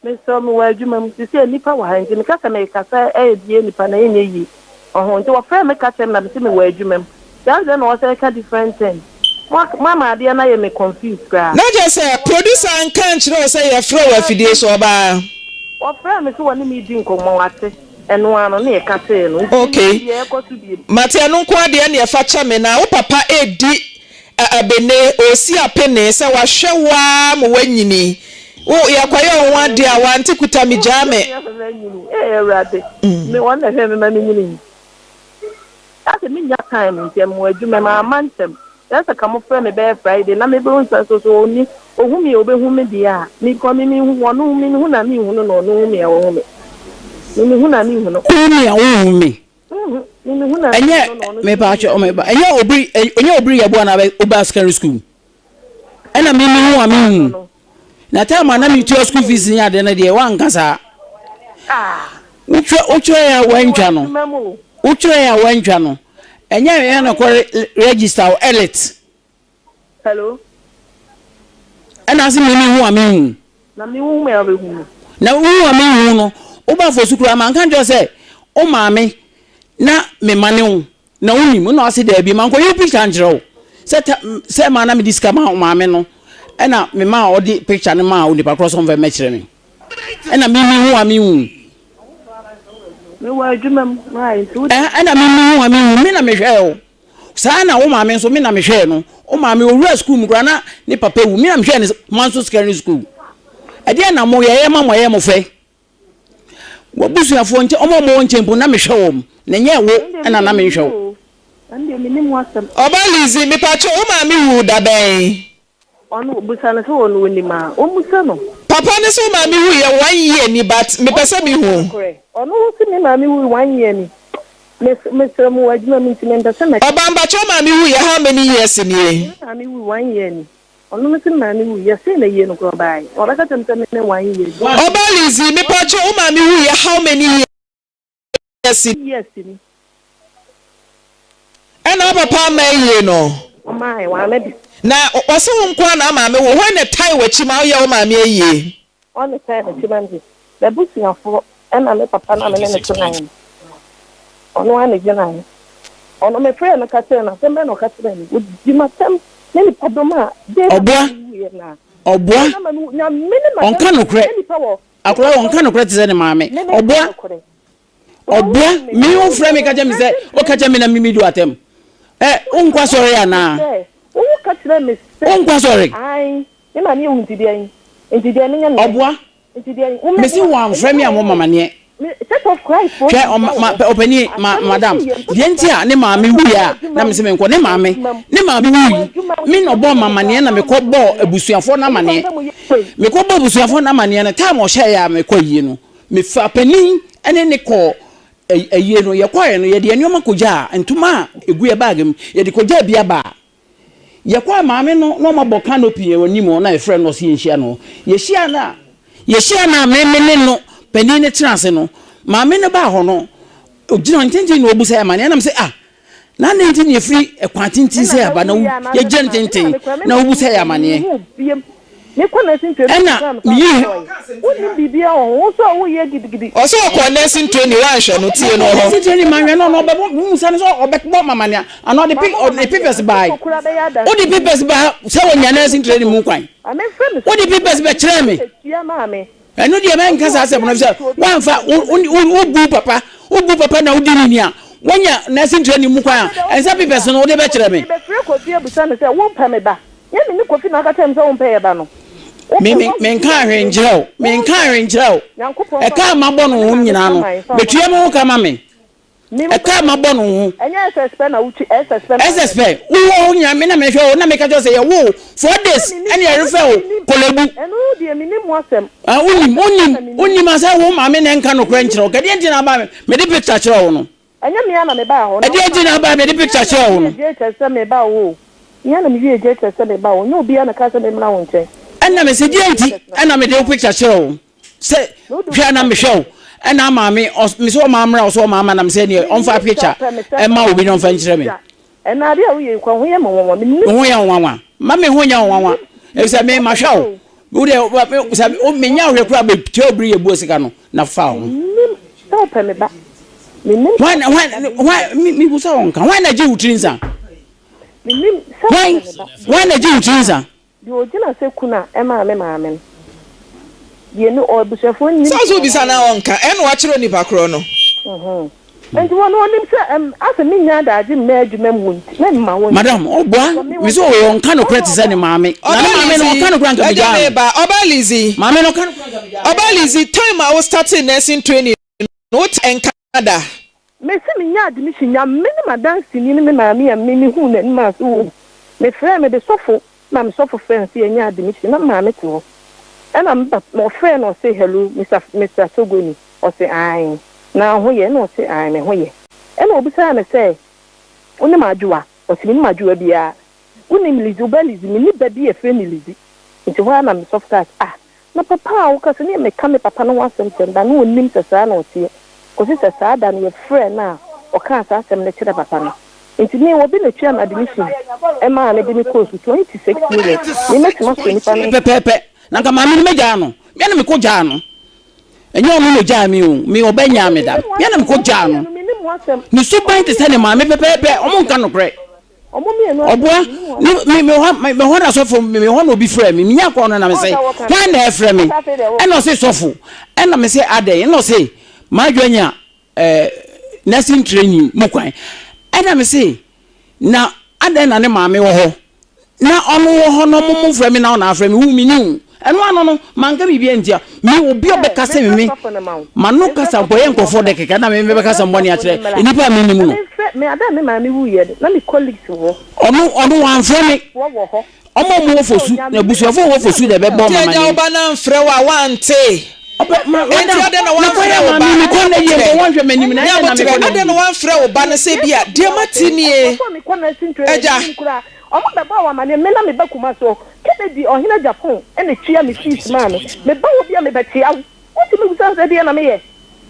Mesrɛ wo, mewɔ adwuma mu. Seesei nnipa wɔ ha nti meka sɛ merekasa abue nnipa no a, ɛnyɛ yie. Ɔho nti wɔfrɛɛ me ka kyerɛɛ me na mese mewɔ adwuma mu. Nti ansa na wɔsan reka different thing. Moama adeɛ no ayɛ me confused koraa. Na kyerɛ sɛ producer anka ankyerɛ wo sɛ yɛfrɛ wo afidie so ɔbaa? Wɔfrɛɛ me sɛ wɔne me redi nkɔmmɔ, wate, ɛno ara no na yɛkasee no. Nti Okay, mennim deɛ ɛrekɔ so bio. mate ɛno nko ara deɛ ɛneɛ fa kyɛ me na wo papa redi Abene, ɔresi apene sɛ wahwɛ wo ara ma woanyini. Wo, yɛkɔyɛ wo ho adeɛ a, wante kuta me gyaa me. Ee Awurade, me wɔn na ɛhwɛ me ma me nyini yi. Asɛ me nya time nti ɛmo adwuma ma ama ntɛm. Yɛ sɛ ka mo frɛ me bɛyɛ Friday na me bɛhu sɛ so so ɔni ohu me obehu me deɛ a me kɔ me me hu ɔno hu me me hu na me hu no na ɔno hu me a ɔhu me me me hu na me hu no. Wohu me a wonhu me. Ɛnyɛ mepaakyɛ ɔmo ɛba ɛnyɛ obiri ɛnyɛ obiri yɛ boa na abɛ ɔba secondary school ɛna mi mi hu a mi hu na time a na mi tua school fees ni ade no deɛ wanka saa wotwa wotwa yɛ a wantwa no wotwa yɛ a wantwa no ɛnyɛ ɛyɛ na kɔ register wɔ elite. Hello. Ɛna ase mi mi hu a mi hu. Na mi hu mi a bɛ hu mi. Na wo hu a mi hu no, wo ba fo sukuu ama nka nkyɛn sɛ o maame na mi ma ne wo na wo nim na ɔse daabi ma nkɔ yɛ picture nkyerɛ wo sɛ ta sɛ ma na mi di sika ma o maame no ɛna mi ma ɔde picture no ma onipa korɔ sɛ ɔmfɛ mɛkyerɛ mi ɛna mi mi hu a mi hu. Mi wɔ adwuma mu maa nti wo. Ɛna mi mi hu a mi hu mi na mi hwɛ o. Saa na wo maame nso, me na mehwɛɛ no. Wo maame, ɔwuraa sukuu mu koraa na ne papa wu. Me na mehwɛɛ no Manso Secondary School. Ɛdeɛn na moyɛ? Ɛyɛ ma mo, ɛyɛ mo fɛ. W'abusuafoɔ nkyɛn, wɔn a wɔwɔ nkyɛn mpo, na mehwɛ wɔn. Na ɛnyɛ wo na na menhwɛ wo. Ɔbaa Lizzy, mepakyɛw, wo maame wuu da bɛn? Ɔno busa no sɛ ɔno onim a ɔmmusa no. Papa no se wo maame wui yɛ one year ni but mepɛ sɛ me hu. Ɔno wo se me maame wui one year ni me mesrɛ mo wɔ adwuma mu nti mempɛ sɛ mɛka. Ɔbaa mpakyɛ wo maame wui yɛ how many years nie. Me maame wui one year ni. Ɔno me se me maame wu yɛ sei na yie no koraa ɔbaae na wabɛka kyerɛ me sɛ me ne wan yɛ adwuma. Ɔbaa Lizzy, mepakyɛw wo maame wu yɛ how many years ni? Years ni. Ɛna wo papa amma ayie no? Ɔmaae, wamma bi. Na ɔse wo nko ara na maame wo, hwan na ɛtae w'akyi ma woyɛ wo maame ayie? Ɔne tae m'akyi ma me, m'abusuafoɔ ɛna me papa no a me ne no tenaeɛ no, ɔno ara na ɛgyinaeɛ. Ɔno mefrɛɛ no ka kyerɛɛ no, asɛm bɛn na ɔka kyerɛɛ me? Ɔdi m'atɛm ne nipadɔm a day na Ɔboa, maame wuiɛ no a, ɔboa, day na maame wu, Nyame ne ɔnka m'adanseɛ, nokorɛ. na nipa wɔ, Akwadaa ɔnka nokorɛ te sɛ ne maame. me menka Ɔboa, nokorɛ. Wo na ɔboa, wonim me, me na wofrɛ me ka kyerɛ me sɛ, woka kyerɛ me na me medi w'atɛm. Ɛ, wonkɔ asɔre anaa? Sɛ, woka kyerɛ me sɛ, Wonkɔ asɔre? ae, me maame awu nti deɛn? Nti deɛn menyɛ nnɛ? Ɔboa, Nti deɛn? Wo mese mɛboa? wɔamfrɛ Nnipa me wɔ ammɔ hɔ me o. amaneɛ. Me, Church of Christ foɔ Hwɛ, nyinaa ɔma, wɔ ma, hɔ. ɔpanin, ma, Asɛm no madam, sii yɛ, mpo deɛ nti papa, a ne maame papa wuiɛ wɔ a na adwuma mese mu, menkɔ, ne wɔ maame, adwuma mu, ne maame wɔ wui, adwuma mu, me na ɔbɔɔ nti me amaneɛ na mekɔ mekɔ a bɔɔ amaneɛ. abusuafoɔ no Nnipa amaneɛ. sɛ mo yɛ sei. Mekɔ bɔɔ abusuafoɔ no amaneɛ no, time a ɔhyɛeɛ a mekɔ ayie no, mefaa panin ne ne kɔɔ ayie no, yɛkɔeɛ no, yɛde yɛn nneɛma kɔgyaa, ntoma a ɛgu yɛn bag mu, yɛde kɔgyaa bi aba a, Yɛkɔɔ maame no na ɔma bɔ canopy wɔ anim hɔ na yɛfrɛ no ɔse yɛnhyia no hɔ. Yɛhyia no a yɛhyia no a me me ne no panin no tena ase no maame no baa hɔ no ɔgyina hɔ ntenten na ɔbusa yɛ amaneɛ na me sɛ ah na adɛn nti na yɛfiri ɛkwan tenten sɛ aba na yɛgyina ntenten na wobusa yɛ amaneɛ ɛna meyi Ɔsɛ ɔkɔɔ nursing training woanhwɛ no tie no wɔ hɔ. Nursing training manhwɛ no na ɔbɛbɔ musa no sɛ ɔbɛbɔ mamaneɛ Ana ɔde pe ɔde papers bae. Wode papers ba sɛ wɔnya nursing training mu kwan. Wode papers bɛkyerɛ me. Ɛno deɛ mɛnka saa asɛm no sɛ woamfa wobu papa wobu papa na wodi ne ni a woanya nursing training mu kwan a ɛnsɛ papers no wode bɛkyerɛ me. Me me menka hwee nkyerɛ wo menka hwee nkyerɛ wo ɛka a mabɔ no ho nyinaa no bɛtua me ho ka ma me. Ɛka a mabɔ no ho. Ɛnyɛ SS pɛ na wotwi SS pɛ na. SS pɛ wowɔ hɔ nyinaa me na mehwɛ wo na meka kyerɛ sɛ yɛwo wo 4 days ɛne yɛrefɛ wo Korle Bu. Ɛno deɛ menim ho asɛm. Ah wonim wonim wonim asɛ wo maame na ɛnka nokorɛ nkyerɛ wo kɛdeɛ nti na aba mede picture kyerɛ wo no. Ɛnyɛ me ara na mebaa hɔ. Ɛdeɛ nti na aba mede picture kyerɛ wo no. Me ara na mewie JHS sɛ meba wo hɔ o. Me ara na mewie JHS sɛ meba wo hɔ. Nyɛ obiara na ɛkaa sɛ memmra wo nkyɛn. Ɛna mese deɛ nti ɛna mede wo picture kyerɛ wo. Sɛ hwɛ a na mehwɛ wo ɛna maame me sɛ ɔma mmra wo sɛ ɔma ama na me sɛ neɛ ɔmfa picture ɛma obi na ɔmfa nkyerɛ me. Ɛna adeɛ a woyɛ yi kɔ ho yɛ me nwanwa. Me ho yɛ wo nwanwa. Ma me ho nyɛ wo nwanwa. Efisɛ me mahwɛ wo. Wo deɛ sɛ menya wo hwɛ koraa bɛtua obiri yɛ buo sika no na fa wo ho. Menim sɛ wopɛ me ba. Menim sɛ Hwan hwan hwan mebu sɛ wo nka. Hwan na gye wo tiri nsa? Menim sɛ wopɛ Hwan me ba. hwan na gye wo tiri nsa? Deɛ ɔgyina sɛ kunu a ɛmaa me maame no, deɛ ne abusuafoɔ nnim Sɛ sɛ ɔsɛ obisa waware na no. ɔnka, ɛna wakyerɛ onipa korɔ no. Nti wɔn wɔnim sɛ ɛm asɛ mennya adagye mma adwuma mu nti memma wɔn. Madam ɔboa me sɛ ɔyɛ ɔnka nokorɛ te sɛ ne maame na ne Ɔbaa maame no Lizzy, ɔka nokorɛ anka agya megyaa no. meba, Ɔbaa Lizzy, Maame no ɔka nokorɛ anka megyaa no. Ɔbaa Lizzy, time a wo startee nursing training no, wote nka da? Mese mennya admission, Nyame ne m'adanseni ne me maame a me mehuu n'anim ase wɔ mu. Mefrɛɛ mede sɔfo ma me sɔfo frɛɛ no sɛ yɛanya admission na me maame te hɔ. Ɛna me papa ɔfrɛɛ no ɔse hello Mister Mister Sogoni ɔse ae na wo ho yɛ ɛna ɔse ae me ho yɛ. Ɛna ɔbisaa me sɛ wonim Adwoa? Ɔse mennim Adwoa biara. Wonim Lizzy wo ba Lizzy? Menni ba bi a yɛfrɛ no Lizzy. Nti hɔ ara na me sɔfo kaa sɛ ah Na papa a woka sɛ ne meka me papa no ho asɛm kyerɛ no da no ɔnnim sɛ saa na ɔteɛ kɔsi sɛ saa da no yɛfrɛɛ no a ɔkaa saa asɛm no kyerɛɛ papa no. Nti me obi na tua me admission maa me de me kɔɔ sukuu 26 million me mɛtumi asɔ nipa no. Pɛpɛɛpɛ na nka maame no mɛgyaa no me na mekɔ gyaa no ɛnyɛ ɔno na ɔgyaa me o me ɔbɛ nyaa me da me na mekɔ gyaa no ne suban te sɛ ne maame pɛpɛɛpɛ ɔmo nka nokorɛ. Ɔboa ne me me hɔ me hɔ na sɔfo me hɔ na obi frɛ me menya kɔɔ no na me sɛ hwan na ɛfrɛ me ɛna ɔse sɔfo ɛna me sɛ adɛn ɛna ɔse madwa nya ɛɛ nursing training mu kwan ɛna me se na adɛn na ne maame wɔ hɔ na ɔno wɔ hɔ na ɔmo mo frɛ me na ɔna afrɛ me wu me ni o ɛno ano no manka biribi antia me obi a ɔbɛka sɛ me m'ano kasa mpo ɛyɛ nkurɔfoɔ dɛ kɛkɛ na me mebɛkasa mbɔne akyerɛ nnipa a mennim no. Ɔno ɔno wamfrɛ me ɔmo a ɔmo wɔ fosu na abusuafoɔ a wɔwɔ fosu na ɛbɛbɔ Nti ɔmo agya wo amaneɛ. ba no amfrɛ wo a woante? Ɔbɛ ma Enti madam adɛn na mekɔyɛ woamfrɛ wo maame ba? mekɔ na yie mpo wɔnhwɛ m'anim na ɛdɛn na Nyaboterɛ, mekɔ na adɛn na yie. woamfrɛ wo ba no sɛ bi a deɛ mate nie? Agya. Ɔmo bɛbɔɔ wo amaneɛ, me na meba Kumasi hɔ, Kennedy ɔhene Agyapong na ɛtua me fees maa me, meba hɔ bi a mebɛkyea wo, wotumi bisa me sɛ deɛn na meyɛ?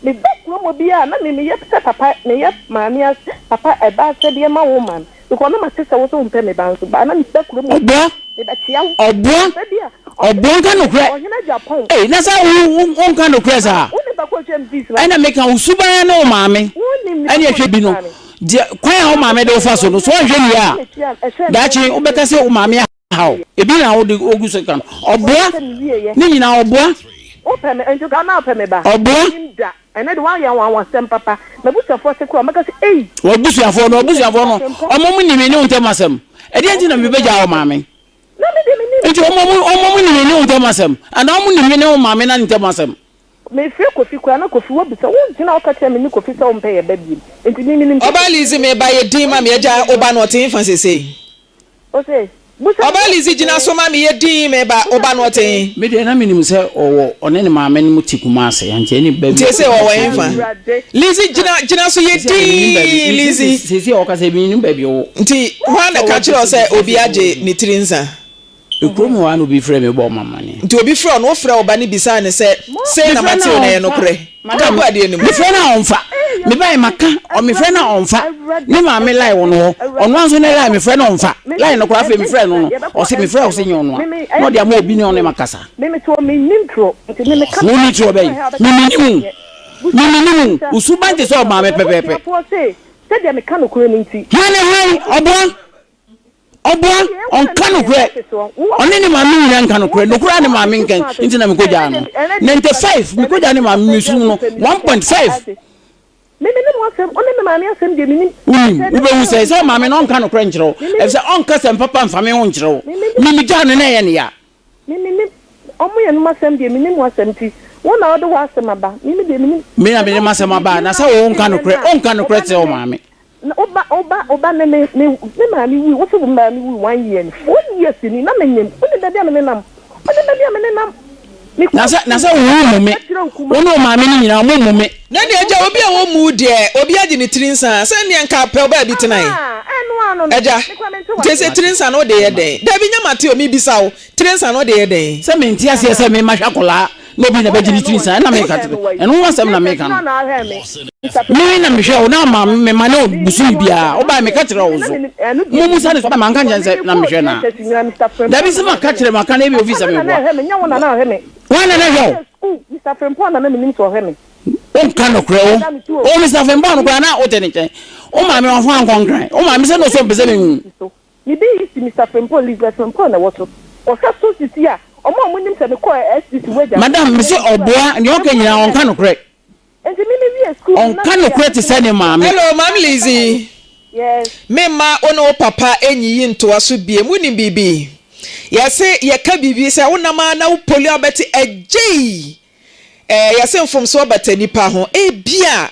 Meba kurom hɔ bi a na me meyɛ sɛ papa, meyɛ maame as papa ɛba asɛdeɛ ma wo ma me, because na mate sɛ wo nso wompɛ me ba nso, but na meba kurom hɔ bi a Ɔboa, mebɛkyea wo, ɔboa, meba bi a ɔboa ɔhene nka nokorɛ. ɔhene Agyapong Ei, na sɛ wo, wo, wonka nokorɛ ma saa? wo nipa ko ɔtua me fees ma me. Ɛna meka wo suban ne wo maame Wonim nipa ɛne ko ɛhwɛ bi ɔtua no, me. deɛ kwan a wo maame de wo fa so no, so woanhwɛ no yie a, daakye wobɛka sɛ wo maame ahaw. Ebi na wode wogu so ka no. Ɔboa, ne nyinaa ɔboa. Ɔboa. W'abusuafoɔ no, w'abusuafoɔ no, wɔn wɔn nim me ne wo ntam asɛm. Ɛdeɛn nti na mebɛgyaa wo maame? Nti wɔn wɔn wɔn nim me ne wo ntam asɛm, anaa wɔn nim me ne wo maame na ntam asɛm? Mefrɛ Kofi koraa na Kofi wabisa wo nti na woka kyerɛ me ne Kofi sɛ wompɛ yɛ ba biom nti me menim sɛ Ɔbaa Kofi Lizzy me ba yɛ din ma me agya wo ba no ɔte hefa sesei? Ose busa me Ɔbaa sɛ Lizzy ɔte gyina he? so ma me yɛ din me ba wo Busa ba me no sɛ ɔte ɔte he? he? Me deɛ na menim sɛ ɔwɔ ɔne ne maame nom te Kumasi nti ɛne ba bi Nti sesei ɔwɔ ɔte hefa? bi. Awurade Lizzy gyina gyina so yɛ Sɛsɛ deɛ menim baabi din me Lizzy. sɛsɛ a ɔkasa yi menim baabi ɔwɔ. Nti hwan na Sɛ ɛka ɔwɔ kyerɛ wo te sɛ Kumasi obi sɛ ɔwɔ agye bi. ne tiri nsa? Ekurom hɔ ara na obi frɛɛ me bɔɔ me amanneɛ. Nti obi frɛ wo no, wofrɛ wo ba no bisaa no sɛ, Sei na Mefrɛ mate no o, a na ɛyɛ ɔmfa. nokorɛ? Ka Madam, gu adeɛ no mu. mefrɛ no a ɔmfa. Mebaeɛ maka, ɔ mefrɛ no a ɔmfa. Ne maame line wɔ no hɔ. Ɔno ara nso ne line mefrɛ no ɔmfa. Line no koraa afei mefrɛ no no, ɔse mefrɛ wo se nyɛ ɔno a. Na ɔde ama obi ne ɔne makasa. Wo ni torɔ bɛn? Me menim wo. Me menim wo. Wo suban te sɛ ɔmaame pɛpɛɛpɛ. Hwan ne hwan? Ɔboa? Ɔboa, ɔnka nokorɛ. Ɔne ne maame nyinaa nka nokorɛ. Nokorɛ a ne maame nka nti na mekɔgyaa no. 95 mekɔgyaa ne maame mesum no 1.5. Wonim, wobɛhu sɛ sɛ ɔmaame no ɔnka nokorɛ nkyerɛ wo. Ɛfisɛ ɔnka sɛm papa mfa me ho nkyerɛ wo. Me megyaa no na ɛyɛ ne ya. Me mennim, ɔmo yɛ nom asɛm deɛ mennim ho asɛm nti wo na wode w'asɛm aba, me me deɛ mennim. Me na mede m'asɛm aba, na sɛ wo wonka nokorɛ, wonka nokorɛ kyerɛ wo maame. Na wo ba, wo ba, wo ba ne me, me, me maame wui, wo se wo maame wui one year ni, 4 years ni, na menyem, wonim baabi a me nenam, wonim baabi a me nenam, me Na kɔɔ sɛ, na sukuu, sɛ wo mmu me, ka kyerɛ wo wo ne wo maame no nyinaa mo mmu me. Na deɛ agya, obi a wɔmmu wo deɛ, obi agye ne tiri nsa a, sɛ nneɛ nka pɛ ɔbaa bi tenae. Ahaa, ɛno ano no, Agya, me koraa mente nti w'ase. ɛsɛ tiri nsa no wode yɛ dɛn? Dabi nyɛ mate o, mebisa wo, tiri nsa no wode yɛ dɛn? Sɛ mente aseɛ sɛ me mahwɛ akwadaa na obi na bɛgye ne tiri nsa, ɛna meka kyerɛ, ɛno ho asɛm na meka no. Me na mehwɛ wo na ma mema ne wo bosome biara, wobae meka kyerɛ wo nso. Mommusa no sɛ ɔbae manka nkyerɛ no sɛ na mehwɛ no a. Dabi sɛ maka kyerɛ maka no ebia ofi sɛ meboa. Hwan na na ɛhwɛ wo? Wonka nokorɛ wo. O Mister Frimpong no koraa na wote ne nkyɛn. Wo maame wamfa ankɔ Nkran. Wo maame sɛ na ɔsɛ ɔmpɛ sɛ mehu. Me bi yi si Mister Frimpong, Elizabeth Frimpong na ɛwɔ so. Kɔhwɛ so sisi a, ɔmo a ɔmo nim sɛ mekɔɔ SDC wagya. Madam, mese ɔboa, nea ɔka nyinaa ɔnka nokorɛ. Nti me me wie school no na Ɔnka nokorɛ te sɛ ne maame. Hello Maame Lizzy, Yes. me mma wo ne wo papa nyiyi ntoa so biem, wonim biribi? Yɛse yɛka biribi sɛ wonam ara na wo poli a wobɛte agyei! Ɛɛ yɛse mfomsoɔ bata nnipa ho, ebia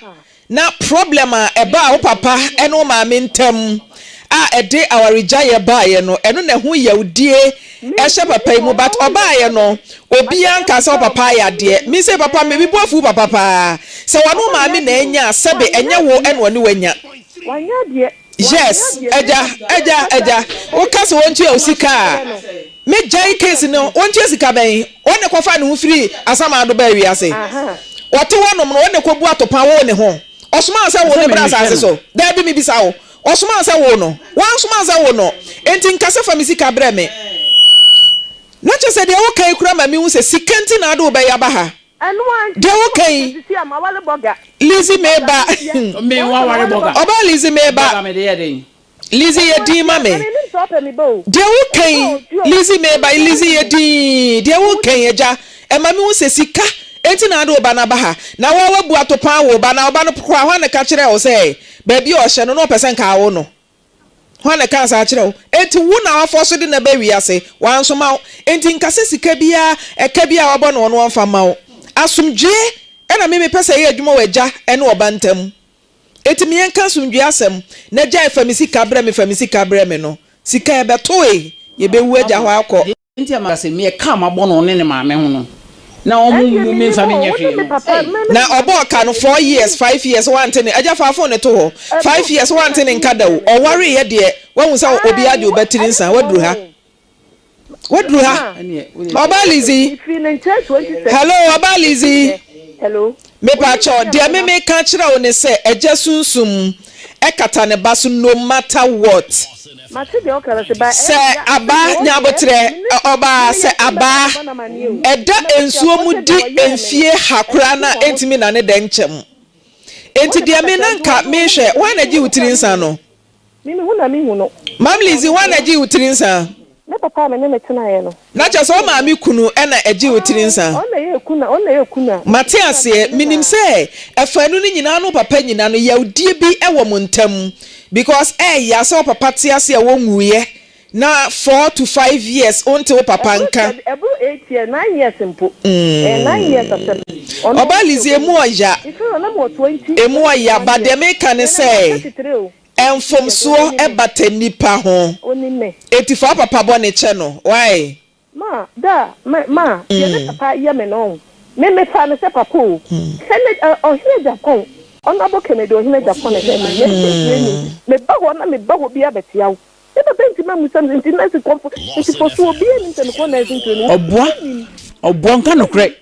na problem a ɛbaa wo papa ne wo maame ntam a ɛde awaregyaeɛ baeɛ no, ɛno na ɛho yawdie ɛhyɛ papa yi mu, but ɔbaeɛ no obiara nkaa sɛ wo papa ayɛ adeɛ. Me sei papa me bo afu wo papa paa sɛ ɔne wo maame na anya a, sɛbe ɛnyɛ wo na ɔne wo anya. Yes agya agya agya wo ka sɛ wɔntua wo sika a me gyae case no wɔntua sika bɛn wɔn na kɔfa ne ho firi asamado baa wiase wɔte hɔ nom no wɔn na kɔbu atopa wo ne ho ɔsomaa sɛ wo ne bra asase so daabi me bisa wo ɔsomaa sɛ wo no wɔnsomaa sɛ wo no enti nka sɛ fa me sika brɛ me na kyɛ sɛ deɛ woka yi kura ma mehu sɛ sika nti na ade wo bɛyɛ aba ha. Deɛ woka yi, Lizzy meba. Ɔbaa Lizzy meba. Lizzy yɛ din ma me. Deɛ woka yi, Lizzy meba, Lizzy yɛ din. Deɛ woka yi, agya, ɛma mehu sɛ sika nti na ade wo ba no aba ha. Na wo a woabu atopaa wo ba, na wo ba no koraa, hwan na ɛka kyerɛɛ wo sɛ baabi a ɔhyɛ no na ɔpɛ sɛ nka awo no? Hwan na ɛkaa saa kyerɛɛ wo? Enti wo na wafɔ so de no aba wiase, wansoma wo. Enti nka sɛ sika biara, ɛka biara a wabɔ no ɔno ɔmfa mma wo. Asomdwoeɛ na me mepɛ sɛ ɛyɛ adwuma wɔ agya ne ɔba ntam. Enti me yɛnka asomdwoeɛ asɛm, na gyae fa me sika brɛ me, fa me sika brɛ me no. Sika ɛbɛtoe, yɛbɛwu agya hɔ akɔ. Nti ama sɛ me ɛka a mabɔ no ɔne ne maame ho no na wɔn mmu me nfa me nyɛ hwee no ei. Na ɔbɔɔ ka no 4 years 5 years wante ne agya fa phone no to hɔ 5 years wante ne nka da o ɔwareeɛ deɛ. Woahu sɛ obiara de wo tiri nsa, woaduru ha. Woaduru ha. Ɔbaa Lizzy. Hello, Ɔbaa Lizzy. Mepakyɛw, deɛ me meka kyerɛ wo ne sɛ, agya sunsum ɛkata ne ba so no matter what. Sɛ aba nyabotrɛ, ɔbaa, sɛ abaa ɛda nsuo mu di mfie ha koraa no a, ɛntumi nane dɛnkyɛm. Enti deɛ me na nka mehwɛ, hwan na gye wo tiri nsa no? Me mehu na mehu no. Mam Lizzy, hwan na gyee wo tiri nsa? Me papa a me ne no tenaeɛ no. Na kyerɛ sɛ wo maame kunu na ɛgyee wo tiri nsa? Aane, ɔno na ɛyɛɛ kuna, ɔno na ɛyɛɛ kuna. Mate aseɛ, menim sɛ ɛfaanu no nyinaa ne wo papa nyina no yawdie bi wɔ mo ntam because ɛɛya sɛ wo papa te ase a wonwuiɛ Na 4 to 5 years wonte wo papa nka. Ɛboro 8 years, 9 years mpo. Ɛyɛ 9 years asɛm. Ɔno Ɔbaa Lizzy, emu ɔya. Mefiri hɔ na mewɔ 20 Emu ɔya, but deɛ meka ne Ɛnɛ mewɔ sɛ 33 o. mfomsoɔ bata nnipa ho. Onim me. Enti fa wo papa bɔne kyɛ no, why? Ma da me ma deɛ ne papa yɛ me no me me fa no sɛ papa o. Kennedy Ɔhene Agyapong, Honourable Kennedy Ɔhene Agyapong na ɛhwɛ me yɛ training. Me ba hɔ na me ba hɔ biara bɛtia wo. Me papa ntumi ammisa me nti nurse kɔmfo nti for so obiara nim sɛ mekɔ nursing training. Ɔboa ɔboa ɔnka nokorɛ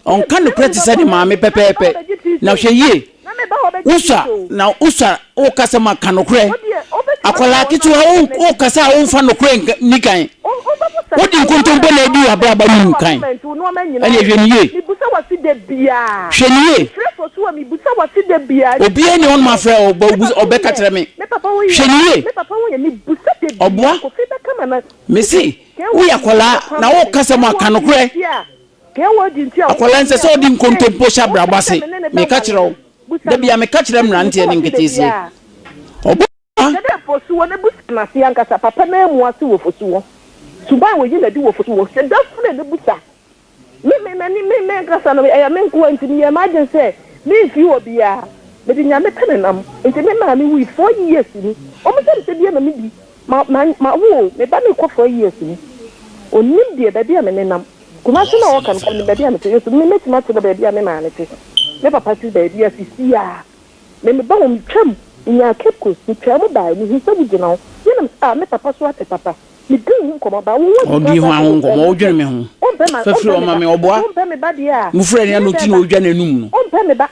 ɔnka nokorɛ te sɛ ne maame pɛpɛɛpɛ na hwɛ yie wosua na wosua wokasa ma ka nokorɛ akwadaa ketewa wokasa a womfa nokorɛ nni kan wode nkontompo na adi w'abrabɔ no mu kan ɛne hwɛ ne yie hwɛ ne yie obiara ni hɔ nom afrɛ ɔbɛka kyerɛ me hwɛ ne yie ɔboa mese woyɛ akwadaa na wokasa mu aka nokorɛ akwadaa nsɛ sɛ ɔde nkontompo hyɛ abrabɔ ase. Meka kyerɛ wo da bia meka kyerɛ mmeranteɛ ne nketeesie ɔboa. Kyerɛ fosuo ne busa n'ase ankasa papa na emu ase wɔ fosuo suban wɔ yi na di wɔ fosuo hyɛ da funu ne busa me me m'ani me me nkasa no ɛyɛ me nkoa nti meyɛ m'adwene sɛ me nfi wɔ biara mede Nyame pɛ ne nam nti me maame wui 4 years ni wɔn sɛ mesɛ bia na me di ma ma ma wo me ba ne kɔ 4 years ni onim deɛ baabi a me nenam Kumasi na ɔka no kɔ baabi a mete nso me mɛtumi ate no baabi a me maame te, me papa te baabi a sisi a me me ba wɔ metwam nyaa Cape Coast metwaa mu baa mehu sɛ wogyina hɔ yɛnam sɛ ah me papa so ate papa medi wo ho nkɔmmɔ ba wo Ɔdi ho aho nkɔmmɔ wodwene me ho fafiri ɔma me ɔboa wompɛ me ba deɛ a mofrɛ ne ano ti na ɔdwa n'anum no. Wompɛ me ba.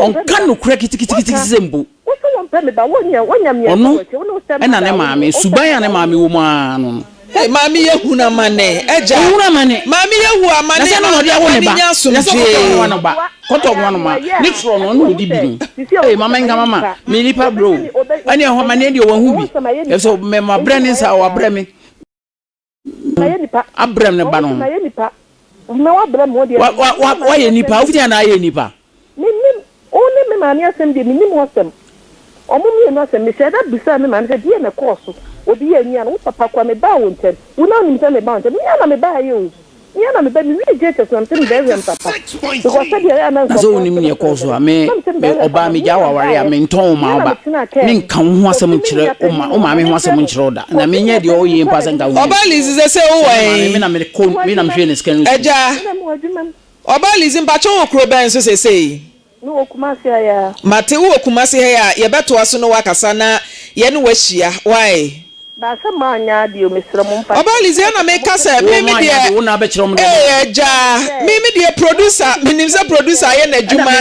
Ɔnka nokorɛ kitikitiki sɛ mpo wosɛ wompɛ me ba wonyɛ wonya mmiɛnsa ɔno wɔ akyi wo ne wo sɛ ɛna ne maame suban a ne maame wɔ mu ara no. Hey, maame yɛ hunu amane agya. Ohunu amane. Maame yɛ hu amane. Na sɛ no na ɔde awo ne ba nya na sɛ kɔtɔ asomdwee. ɔno ba kɔtɔ ɔno ano ma ne torɔ no ɔno ɔdi bi no. Ee, mama nka mama me nipa brɛ o ɛne ɛhɔ ma ne deɛ wahu bi ɛsɛ mɛma brɛ ne nsa wabrɛ me abrɛ ne ba no wayɛ nipa wofiti ana ayɛ nipa. Menim wo ne me maame asɛm deɛ menim ho asɛm ɔmo mmienu asɛm mehyɛ da bisa me maame sɛ deɛ na ɛkɔɔ so obi yɛ nua no wo papa kɔ a mebaa wo nkyɛn wo na wonim sɛ mebaa wo nkyɛn mea na mebaa yɛ o mea na meba mewie JHS na mesɛ mebɛhwɛ me papa because sɛdeɛ ɛyɛ a na na sɛ wonim neɛ ɛkɔɔ so a me me ɔbaa megya waware a mentɔn wo ma wo ba menka wo ho asɛm nkyerɛ wo ma wo maame ho asɛm nkyerɛ wo da na menyɛ deɛ ɔyɛ mpa sɛ nka wo Ɔbaa Lizzy sɛ sɛ wowɔ maame me na mekɔ me na mehwɛ ne sika no so. Agya Ɔbaa Lizzy, mpakyɛ wɔ kuro bɛn so sesei? Me wɔ Kumasi ha yi ara. Mate, wowɔ Kumasi ha yi a, yɛbɛtoa so ne wo akasa na yɛne wo ahyia, why? Baasa maa nyɛ adeɛ o, mesrɛ mo mpa. Ɔbaa Lizzy, ɛna meka sɛ me me deɛ wo na abɛkyerɛ mo deɛ ee agya, me me deɛ producer, menim sɛ producer ayɛ n'adwuma,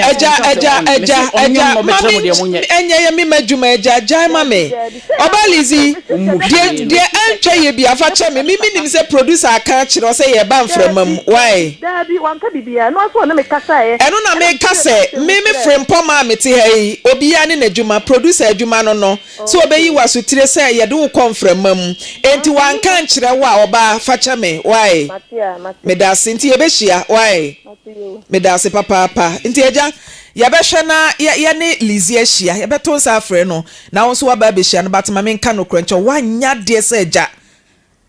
agya agya agya agya, ma me ɛnyɛ yɛ me ma adwuma agya, gyae ma me. Ɔbaa Lizzy, deɛ deɛ ɛntwa yɛ bi afa kyɛ me, me menim sɛ producer aka akyerɛ wo sɛ yɛreba mframa mu, why? Daabi, wanka biribiara, ɛno ara nso ɔne me kasaeɛ. Ɛno na meka sɛ me me Frimpɔma a mete ha yi, obiara ne n'adwuma, producer adwuma no no, sɛ ɔbɛyi wo asotire sɛ yɛde wo kɔ mframa mu, enti wanka ankyerɛ wo a, ɔbaa, fa kyɛ me, why? Meda ase, nti yɛbɛhyia, why? Meda ase papaapa. Nti agya, yɛbɛhwɛ na yɛ yɛne Lizzy ahyia, yɛbɛto nsa afrɛ no, na wo nso woaba abɛhyia no, but ma menka nokorɛ nkyerɛ wo, woanyɛ adeɛ sɛ agya.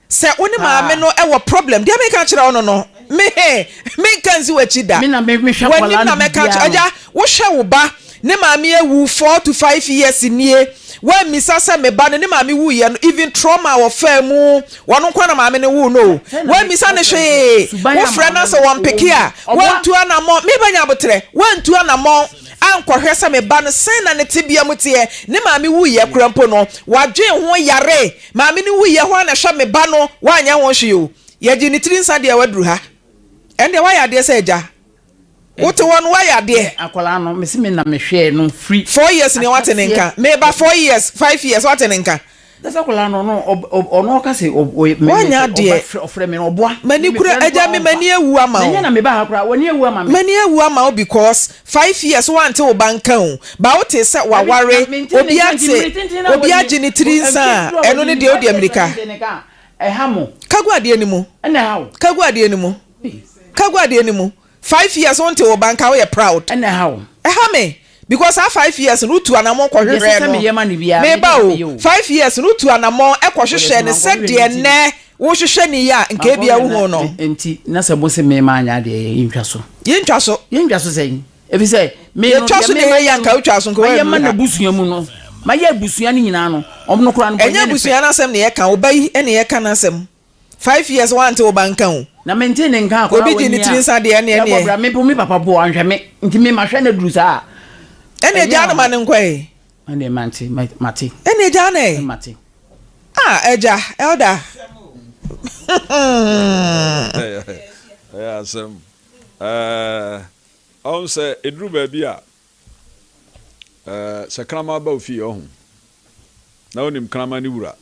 Sɛ wo ne maame no wɔ problem, deɛ meka kyerɛ wo no no, me he, menka nsi w'akyi da. Me na me mehwɛ W'anim akwadaa na no mɛka akyerɛ, biribiara no. agya, wohwɛ wo ba, ne maame awu 4 to 5 years nie, woammisa sɛ me ba no, ne maame wuiɛ no, even trauma a ɔfaa mu, wɔno nko na maame no woo no o, Sɛ na woammisa meka no kyerɛ no sɛ hwee, suban a wofrɛ no maame sɛ no wɔmpeke a, ɔwɔ mu. Ɔboa. woantu anammɔn, meba nya aboterɛ, woantu anammɔn. ankɔhwɛ sɛ me ba no sɛn na ne tebea mu teɛ. Ne maame wuiɛ koraa mpo no, wadwen ho yare. Maame no wuiɛ, hwan na ɛhwɛ me ba no? Woanyɛ ho hwee o. Yɛgyee ne tiri nsa deɛ waduru ha. Ɛndeɛ woayɛ adeɛ sɛ agya. Wote hɔ no woayɛ adeɛ. Akwadaa no, mese me na mehwɛɛ no firi. 4 years ni wate ne nka. Meba 4 years, 5 years wate ne nka. Dasa akwadaa no, ɔno ɔno ɔka sɛ ɔyɛ. Woanyɛ adeɛ. Ɔfrɛ me no ɔboa. M'ani kura agya me m'ani awu ama wo. M'anya na meba ha koraa w'ani awu ama me. M'ani awu ama wo because 5 years woante wo ba nka o. Ba wote sɛ waware, obi ate, obi agye ne tiri nsa a, ɛno ne deɛ wodi amirika. Ɛha mo. Ka gu adeɛ no mu. Ɛna ɛha wo. Ka gu adeɛ no mu. Ka gu adeɛ no mu. 5 years wonte wo ba nka, woyɛ proud. Ɛna ɛha wo. Ɛha me because saa 5 years no wotu anamɔ kɔhwehwɛ no. Meba o, 5 years no wotu anamɔ ɛkɔhwehwɛ no sɛdeɛ nnɛ wohwehwɛ ne yi a nka ebia wohu no. Nti na sɛ mo se me ma anya adeɛ yɛ ntwa so. Yɛntwa so. Yɛntwa so sɛn? Efi sɛ me no yɛtwa so deɛ yɛyɛ nka wotwa so nka wɔyɛ ma n'abusua mu no mayɛ abusua no nyinaa no, ɔmo no koraa no. Ɛnyɛ abusua no asɛm na yɛka, wo ba yi ɛna yɛka n'asɛm. 5 years wante wo ba nka o. Na mente ne nka akwadaa. Obi gye ne tiri nsa deɛ ɛne ɛneɛ. Yɛbɔ bra me me papa bo anhwɛ me nti me ma hwɛ no duru saa. Ɛne gyaa no ma ne nkɔ yi. Ɛne mante mate. Ɛne gyaa no ɛ. Mate. Ah, ɛgya elder. Ɛyɛ asɛm ɛɛ ɔn sɛ eduru baabi a ɛɛ sɛ kraman ba ofie ɔho na onim kraman ne wura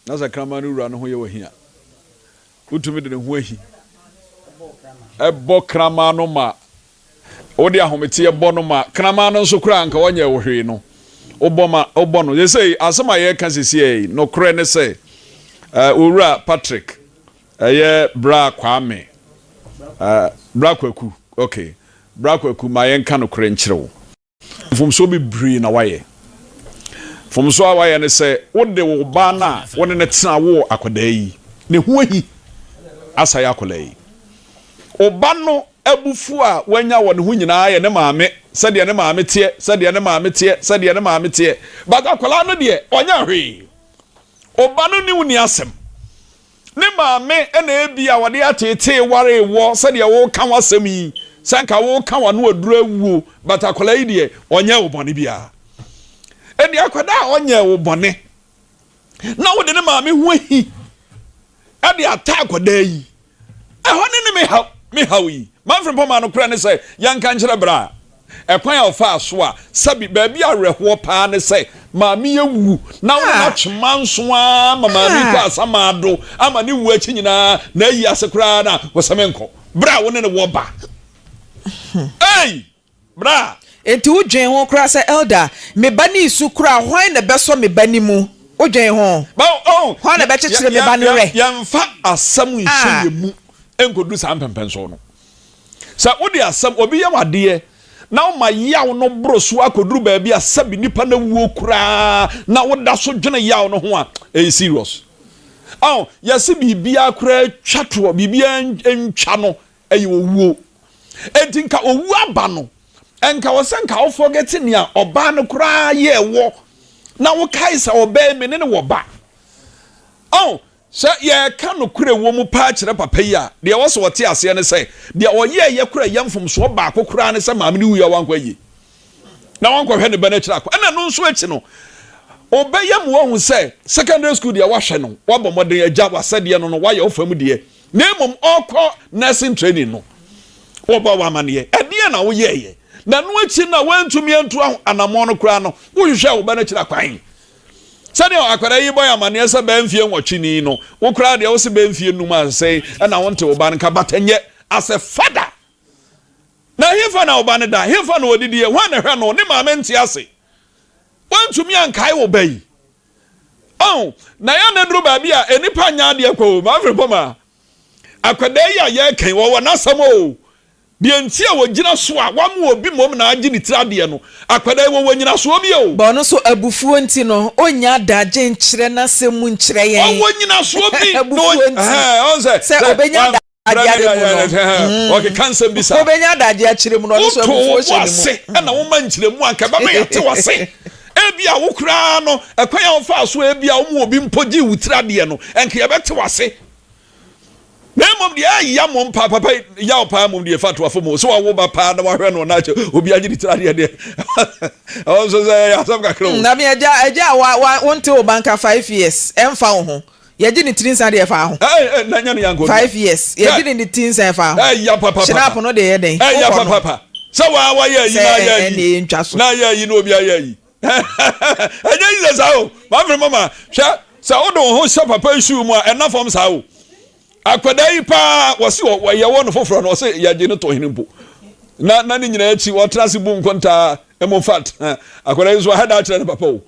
na sɛ kraman no wura no ho yɛ wɔ hia, wotumi de ne ho ahi ɛbɔ kraman no ma wode ahometeɛ bɔ no ma kraman no nso koraa nka wɔnyɛ wo hwee no, wobɔ ma wobɔ no. Sɛsɛi asɛm a yɛreka sesiei nokorɛ ne sɛ Owura Patrick ɛyɛ Bra Kwame Bra Kwaku, ok, Bra Kwaku, ma yɛnka nokorɛ nkyerɛ wo. Mfomsoɔ bebree na woayɛ. Mfomsoɔ a woayɛ ne sɛ wode wo ba no a wo ne no tena woo akwadaa yi, ne ho ahi asae akwadaa yi. Wo ba no abufuo a wanya wɔ ne ho nyinaa yɛ ne maame, sɛdeɛ ne maame teɛ, sɛdeɛ ne maame teɛ, sɛdeɛ ne maame teɛ. But akwadaa no deɛ, ɔnyɛ hwee. Wo ba no ne wo nni asɛm. Ne maame na ebia ɔde ateetee waree woɔ sɛdeɛ woreka w'asɛm yi, sɛ anka woreka w'ano aduru awuo, but akwadaa yi deɛ ɔnyɛɛ wo bɔne biara. Ɛnti akwadaa a ɔnyɛɛ wo bɔne na wode ne maame ho ahi de ata akwadaa yi, ɛhɔ ne ne me haw me haw yi. Manfred Mpɔmaa nokorɛ ne sɛ yɛnka nkyerɛ bra a ɛkwan a ɔfaa so a sɛbi baabi awerɛhoɔ paa ne sɛ maame yi awu na wo ne no atwe manso ara ma maame yi kɔ asamado ama ne wuo akyi nyinaa na ayi ase koraa na wɔsɛ menkɔ berɛ a wo ne no wɔ ba. Ei! Bra! Enti wo dwen ho koraa sɛ elder me ba no resu koraa hwan na ɛbɛsɔ me ba no mu wo dwen ho hwan na ɛbɛkyekyere me ba no werɛ. Yɛnfa asɛm nhyɛ yɛn mu nkɔduru saa mpɛmpɛnsoɔ no. Sɛ wode asɛm, obi yɛ wo adeɛ na woma yaw no boro so akɔduru baabi a sɛbi nipa no awuo koraa na woda so dwene yaw no ho a, ɛyɛ serious. Ɔn, yɛse biribiara koraa twa toɔ, biribiara ntwa no ɛyɛ owuo. Enti nka owu aba no, nka wɔ sɛ nka wo forget nea ɔbaa no koraa yɛɛ wɔ na wokae sɛ ɔbaa yi me ne no wɔ ba. Ɔn, sɛ yɛreka nokorɛ wɔ mu paa kyerɛ papa yi a, deɛ ɛwɔ sɛ ɔte aseɛ ne sɛ, deɛ ɔyɛɛyɛ koraa ɛyɛ mfomsoɔ baako koraa ne sɛ maame no wuiɛ a wankɔ ayie na wankɔhwɛ ne ba no akyiri akɔ. Ɛna ɛno nso akyi no, ɔbɛyɛ ma wahu sɛ secondary school deɛ wahwɛ no, wabɔ mmɔden agya w'asɛdeɛ no no, wayɛ wo fam deɛ, na mmom ɔrekɔ nursing training no, wɔbɔ wo amaneɛ. Ɛdeɛn na woyɛeɛ? Na ɛno akyi no a woantumi antu anammɔn no koraa no, wohwehwɛɛ wo ba no akyiri akwan. Sɛdeɛ akwadaa yi bɔ yɛn amaneɛ sɛ bɛyɛ mfeɛ 8 ni no, wo koraa deɛ wose bɛyɛ mfeɛ 5 a sɛn ɛna wonte wo ba no nka, but ɛnyɛ as a father. Na hefa na wo ba no da? Hefa na ɔdidie? Hwan na ɛhwɛ no? Ne maame nte ase. Woantumi ankae wo ba yi. Oh, na yɛn na duru baabi a nnipa nyɛ adeɛ kwa o, Manfred Poma. Akwadaa yi a yɛreka yi, wɔwɔ n'asɛm o. Deɛ nti a wɔgyina so a wɔama obi mmom na agye ne tiri adeɛ no, akwadaa yi wɔwɔ nyinasoɔ bi o. But ɔno nso abufuo nti no, ɔnnya adagye nkyerɛ n'asɛm mu nkyerɛ yɛn. Ɔwɔ nyinasoɔ bi. Abufuo nti, sɛ ɔbɛnya adagye akyerɛ mu no, ɔkeka nsɛm bi saa. Ɔbɛnya adagye akyerɛ mu no, ɔno nso abufuo hyɛ ne mu. Woto wo bo ase na woma nkyerɛmu a, anka ɛbɛma yɛate wo ase. Ebia wo koraa no, ɛkwan a wofaa so a ebia wo mu obi mpo gyee wo tiri adeɛ no, anka yɛbɛte wo ase. Na mmom deɛ ɛya mmom paa papa yaw paa mmom deɛ fa to afɔ mu sɛ wawo ba paa na wahwɛ no na akyɛ obi agye ne tiri adeɛ deɛ ɛwɔ nso sɛ ɛyɛ asɛm kakra o. Na me agya agya a wa wa wonte wo ba nka 5 years ɛmfa wo ho, yɛgye ne tiri nsa deɛ ɛfa ho. Ɛɛ na nyɛ no yanko. 5 years yɛgye ne tiri nsa ɛfa ho. Ɛya papa. Hyinap no deɛ yɛ dɛn? Ɛya papa sɛ waa wayɛ ayi na ayɛ ayi ntwa so. Na ayɛ ayi na obi ayɛ ayi, ɛnyɛ yi sɛ saa o. Maame mama, hwɛ sɛ wode wo ho hyɛ papa yi suu mu a, ɛna fam saa o. Akwadaa yi paa wɔsi yɛwɔ no foforɔ no, ɔsɛ yɛgye no to hene mpo na ne nyinaa akyi ɔtena ase bu nkontaa emu fat. Akwadaa yi nso ahɛda akyerɛ ne papa o.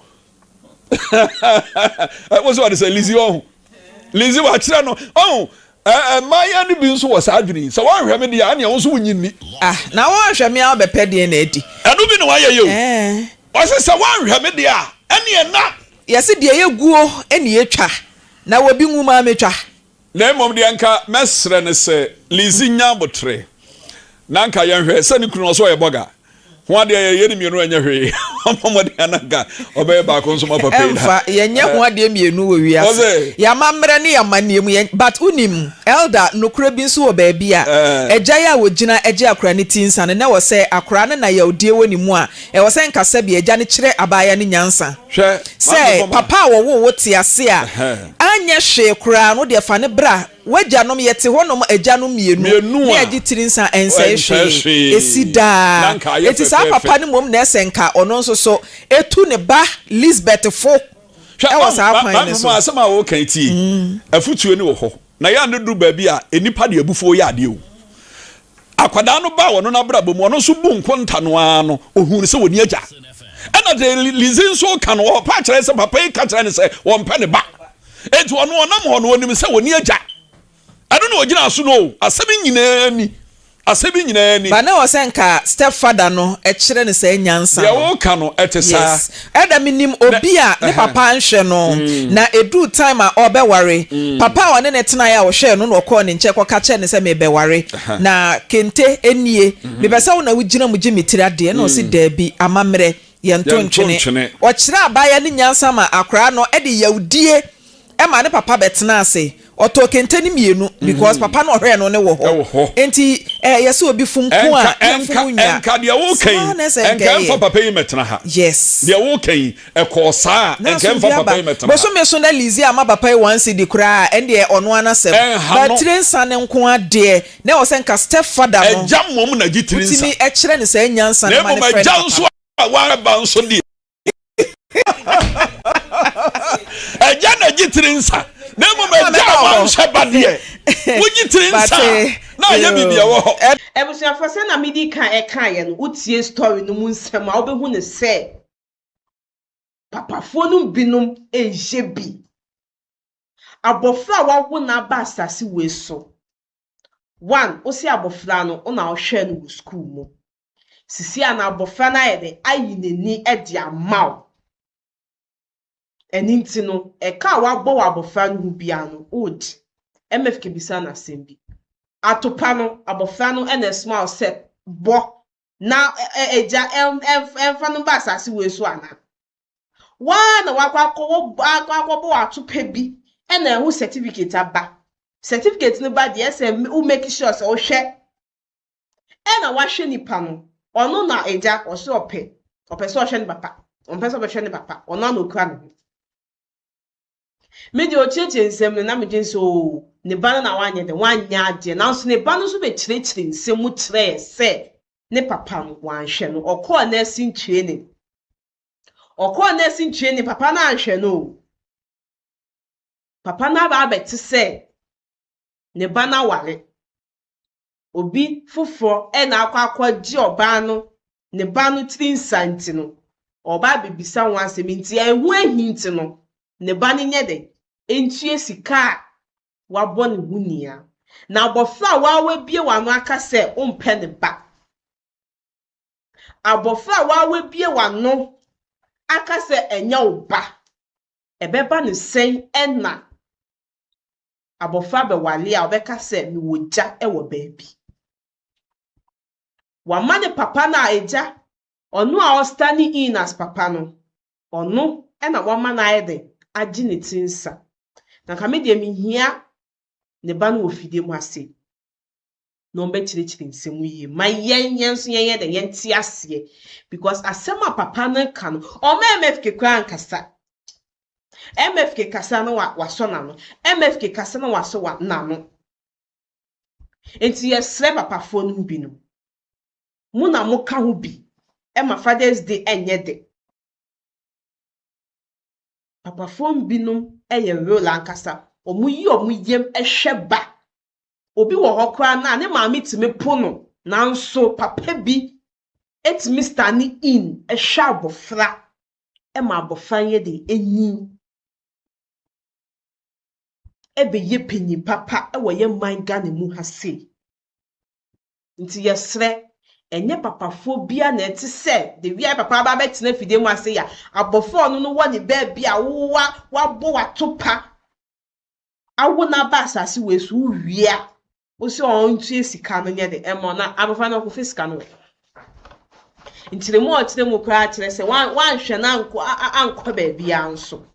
Wo sɛ ɔde sɛ Lizzy ɔho Lizzy wakyerɛ no ɔho. Mmayewa no bi nso wɔ saa adwene yi, sɛ woanhwɛ me deɛ a, ɛnneɛ wo nso wonnye nni. Ah, na woanhwɛ me a wobɛpɛ deɛn na adi? Ɛno bi na wayɛ yi o. Ɔse sɛ woanhwɛ me deɛ a, ɛnneɛ na. Yɛse deɛ yɛguo na yɛtwa, na obi nwu maa mɛtwa. Na mmom deɛ nka mɛsrɛ ne sɛ Lizzy nya aboterɛ na nka yɛnhwɛ sɛ ne kunu no ɔsɛ ɔyɛ bɔga ho adeɛ yɛyɛ ne mmienu ɛnyɛ hwee, ɔmmɔ mmɔden a na nka ɔbɛyɛ baako nso ma papa yi na. Ɛmfa, yɛnyɛ ho adeɛ mmienu wɔ wiase. Yɛamammerɛ ne yɛamanneɛ mu yɛn, but wonim, Elder, nokorɛ bi nso wɔ baabi a, agya yi a ɔgyina gye akwadaa no ti nsa no, na ɛwɔ sɛ akwadaa no na yawdie wɔ ne mu a, ɛwɔ sɛ nka sɛbi agya no kyerɛ abaayewa no nyansa. Hwɛ, Sɛ papa a wɔwoo wo te ase a, anyɛ hwee koraa no, wodeɛ fa no bra. W'agyanom, yɛte hɔnom agyanom mmienu, ne yɛgye tiri nsa, ɛnsɛe hwee, ɛsi daa. Enti saa papa no mmom na ɛsɛ nka ɔno nso so tu ne ba Lisbeth fo wɔ saa kwan no so. Asɛm a woka yi tie, afotuo no wɔ hɔ, na yɛ a no duru baabi a nnipa de abufuo yɛ adeɛ o. Akwadaa no baa ɔno n'abrabɔ mu, ɔno nso bu nkonta no ara no, ohuu no sɛ ɔni agya. Ɛna deɛ Lizzie nso ka no, ɔpa kyerɛ sɛ papa yi ka kyerɛ no sɛ ɔmpɛ ne ba. Enti ɔno ɔnam hɔ no, ɔnim sɛ ɔni agya. Ɛno na ɔgyina so no o. Asɛm nyinaa ni. Asɛm nyinaa ni. But na ɛwɔ sɛ nka step father no kyerɛ no saa nyansa no. Deɛ woka no ɛte saa. Yes. Ɛda menim obi a ne papa anhwɛ no na ɛduu time a ɔrebɛware, papa a ɔne no tenaeɛ a ɔhwɛɛ no na ɔkɔɔ ne nkyɛn kɔka kyerɛɛ no sɛ merebɛware na kente nie, mepɛ sɛ wo na wogyina mu gye me tiri adeɛ, ɛna ɔse daabi, amammerɛ yɛnto ntwene. Ɔkyerɛɛ abaayewa no nyansa ma akwadaa no de yawdie ma ne papa bɛtenaa ase. Ɔtɔɔ kente no mmienu because papa no ɔhwɛɛ no no wɔ hɔ. Enti ɛyɛ sɛ obi fom ko a na fom nwa. Ɛnka deɛ woka yi, Saa na ɛsɛ nka ɛnka ɛyɛ. ɛmfa papa yi mmɛtena ha. Yes. Deɛ woka yi, ɛkɔɔ saa a, Na ɛnka ɛmfa asomdwoeɛ papa aba. yi mmɛtena ha. Bosome so na Lizzie amma papa yi 1 cedi koraa a, ɛndeɛ ɔno ara n'asɛm. Ɛnha But no. tire nsa no nko ara deɛ, na ɛwɔ sɛ nka step father no Agya mmom na gye tiri nsa. wotumi kyerɛ no saa nyansa Na no ma mmom no frɛ ne agya papa nso no. a waba nso deɛ, agya na gye tiri nsa, na mmom agya a wanhwɛ ba deɛ, wogye tiri nsa a, na ayɛ biribi ɛwɔ hɔ. Abusuafoɔ, sɛ na medi kan ɛkaeɛ no, wotie story no mu nsɛm a, wobɛhu no sɛ papafoɔ no binom ɛyɛ bi. Abɔfra a wawo no aba asase wei so, one, wo se abɔfra no wo na wohwɛɛ no wɔ school mu. Sisi a na abɔfra no ayɛ dɛn ayi n'ani de ama wo. Ɛno nti no, ɛka a wabɔ wɔ abɔfra no ho biara no, wogye. MFK bisa no asɛm bi. Atopa no, abɔfra no na ɛsoma wo sɛ bɔ na agya ɛmfa no ba asase wei so anaa? Waa na wakɔ akɔwɔ akɔ akɔbɔ atopa bi ɛna ɛho certificate aba. Certificate no ba deɛ, ɛsɛ wo make sure sɛ wohwɛ ɛna wahwɛ nipa no. Ɔno na agya ɔsɛ ɔpɛ sɛ ɔhwɛ ne papa, ɔmpɛ sɛ ɔbɛhwɛ ne papa, ɔno ana okura ne ho. Me deɛ, ɔkyerɛkyerɛ nsɛm no na medwen sɛ oo, ne ba no na wanyɛ dɛ wanyɛ adeɛ, nanso ne ba no nso bɛkyerɛkyerɛ nsɛm mu kyerɛɛ sɛ ne papa no wanhwɛ no. Ɔkɔɔ nursing training, ɔkɔɔ nursing training, papa no anhwɛ no o. Papa no aba abɛte sɛ ne ba no aware obi foforɔ ɛna akɔ akɔgye ɔbaa no ne ba no tiri nsa, nti no ɔba abɛbisa ho asɛm, nti ɛho ahi, nti no ne ba no nyɛ dɛ ntua sika a wabɔ ne ho nia. Na abɔfra a wawabie w'ano aka sɛ wompɛ ne ba, abɔfra a wawabie w'ano aka sɛ ɛnyɛ wo ba, ɛbɛba ne sɛn ɛna abɔfra bɛwale a ɔbɛka sɛ mewɔ gya wɔ baabi wama ne papa no a agya ɔno a ɔstanding in as papa no, ɔno ɛna wama no ayɛ den agye ne ti nsa. Na nka me deɛ, mehia. Ne ba no wɔ fidie mu ase na ɔmbɛkyerɛkyerɛ nsɛm mu yie ma yɛn, yɛn nso yɛnyɛ dɛ yɛnte aseɛ, because asɛm a papa no ka no, ɔma MFK koraa nkasa. MFK kasa no, wa wasɔ n'ano. MFK kasa no, wasɔ wa n'ano. Nti yɛsrɛ papafoɔ no bi no, mo na moka ho bi ɛma Father's Day ɛnyɛ de. Papafoɔ binom ɛyɛ real ankasa, wɔn yi wɔn yam ɛhwɛ ba. Obi wɔ hɔ koraa na ne maame tumi po no, nanso papa bi etumi stand in ɛhwɛ abɔfra ɛma abɔfra yɛ de enyin ɛbɛyɛ panyin papa ɛwɔ yɛn man Ghana mu ha sei. Nti yɛsrɛ, ɛnyɛ papafoɔ bia na ɛte sɛ de wia papa aba abɛtena fidie mu ase ya abɔfra. Ɔno no wɔ ne baabi a wowa wabɔ wato pa awo n'aba asase wɔ esu wia wosi ɔntua sika no nyɛ de ɛmɔ na abɔfra no ɔkɔfɛ sika no wɔ nkyerɛmu a ɔkyerɛ mu koraa kyerɛ sɛ wanhwɛ no ankɔ baabiara nso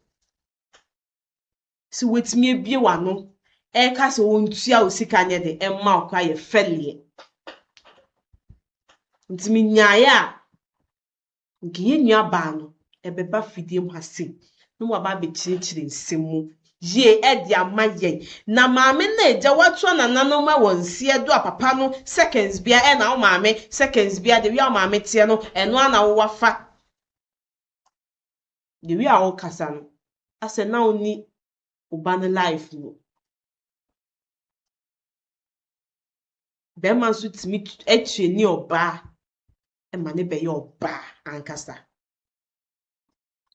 sɛ wɔatumi abie w'ano ɛreka sɛ wɔntua wo sika nyɛ de ɛma wo koraa yɛ fɛleɛ. Nti menyaeɛ a, nka yɛn nua baa no ɛbɛba fidie mu ha sei na waba abɛkyerɛkyerɛ nsɛm mu yie ɛde ama yɛn. Na maame no agya watoa nananom wɔ nseɛ do a papa no seconds bia ɛna wo maame seconds bia de wia wo maame teɛ no, ɛno ana wo wafa de wia a wɔkasa no asɛ na wonni wo ba no life mu. Bɛrima nso tumi akyerɛ ne ɔbaa ma ne bɛyɛ ɔbaa ankasa.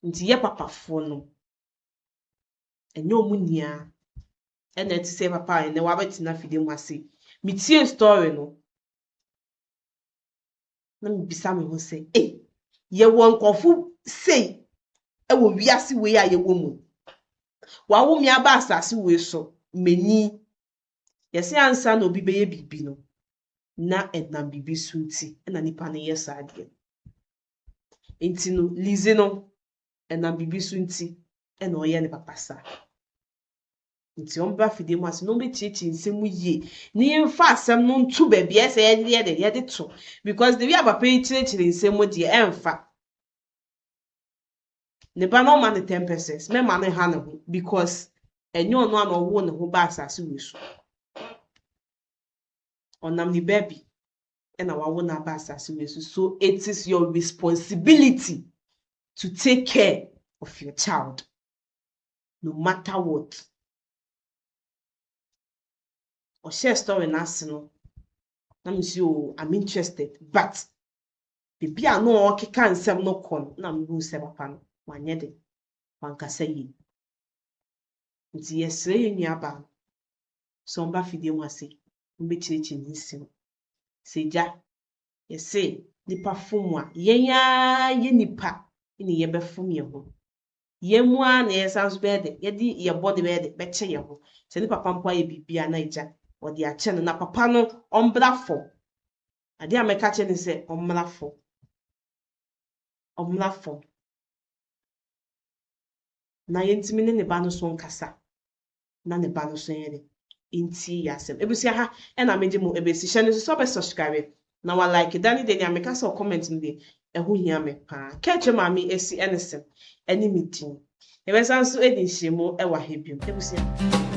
Nti yɛ papafoɔ no, ɛnyɛ ɔmo nyinaa ɛna ɛte sɛ papa a ɛnɛ wabɛtena fidie mu ase. Metie story no na mebisa me ho sɛ, ei, yɛwɔ nkurɔfo sei ɛwɔ wiase wei a yɛwɔ mu? Wawo me aba asase wei so, m'ani yɛsɛ ansa na obi bɛyɛ biribi no, na ɛnam biribi so nti ɛna nipa no yɛ saa adeɛ. Nti no, Lizzy no, ɛnam biribi so nti ɛna ɔyɛ ne papa saa. Nti ɔmbra fidie mu ase na ɔmbɛkyerɛkyerɛ nsɛm mu yie na yɛmfa asɛm no nto baabi a ɛsɛ yɛde yɛde yɛde to, because the way a papa yi kyerɛkyerɛ nsɛm mu deɛ, ɛmfa ne ba no ɔma no 10%, mɛma no ha ne ho, because ɛnyɛ ɔno a na ɔwoo ne ho ba asase wei so. Ɔnam ne baabi ɛna wawo no aba asase wei so, so it is your responsibility to take care of your child no matter what. Ɔhyɛ story n'ase no na me si, oh, I'm interested, but beebi a na ɔkeka nsɛm no kɔ no, na mehu sɛ papa no wanyɛ de wankasa yie. Nti yɛsrɛ yɛn nuabaa no sɛ ɔmba fidie mu ase, ɔmbɛkyerɛkyerɛ ne nsɛm sɛ gya yɛse nipa fom a, yɛn ara yɛ nipa ne yɛbɛfom yɛn ho. Yɛn mu ara na yɛsan so bɛyɛ de yɛde yɛ bɔne bɛyɛ de bɛkyɛ yɛn ho. Sɛ ne papa mpo ayɛ biribi a, na agya ɔde akyɛ no, na papa no ɔmbra fam. Adeɛ a mɛka kyerɛ ne sɛ ɔmmra fam, ɔmmra fam na yɛntumi ne ne ba no so nkasa na ne ba no so yɛ de ntie yɛ asɛm. Ebusua, ha ɛna megye mo ebesi. Hyɛ no nso sɛ ɔbɛ subscribe na wa like da ne de nea meka sɛ comment no de ɛho hia me paa. Kɛkyɛ maame esi ɛne sɛm ɛne me din. Yɛbɛsan so edi nhyiamu ɛwɔ ha bio, ebusua.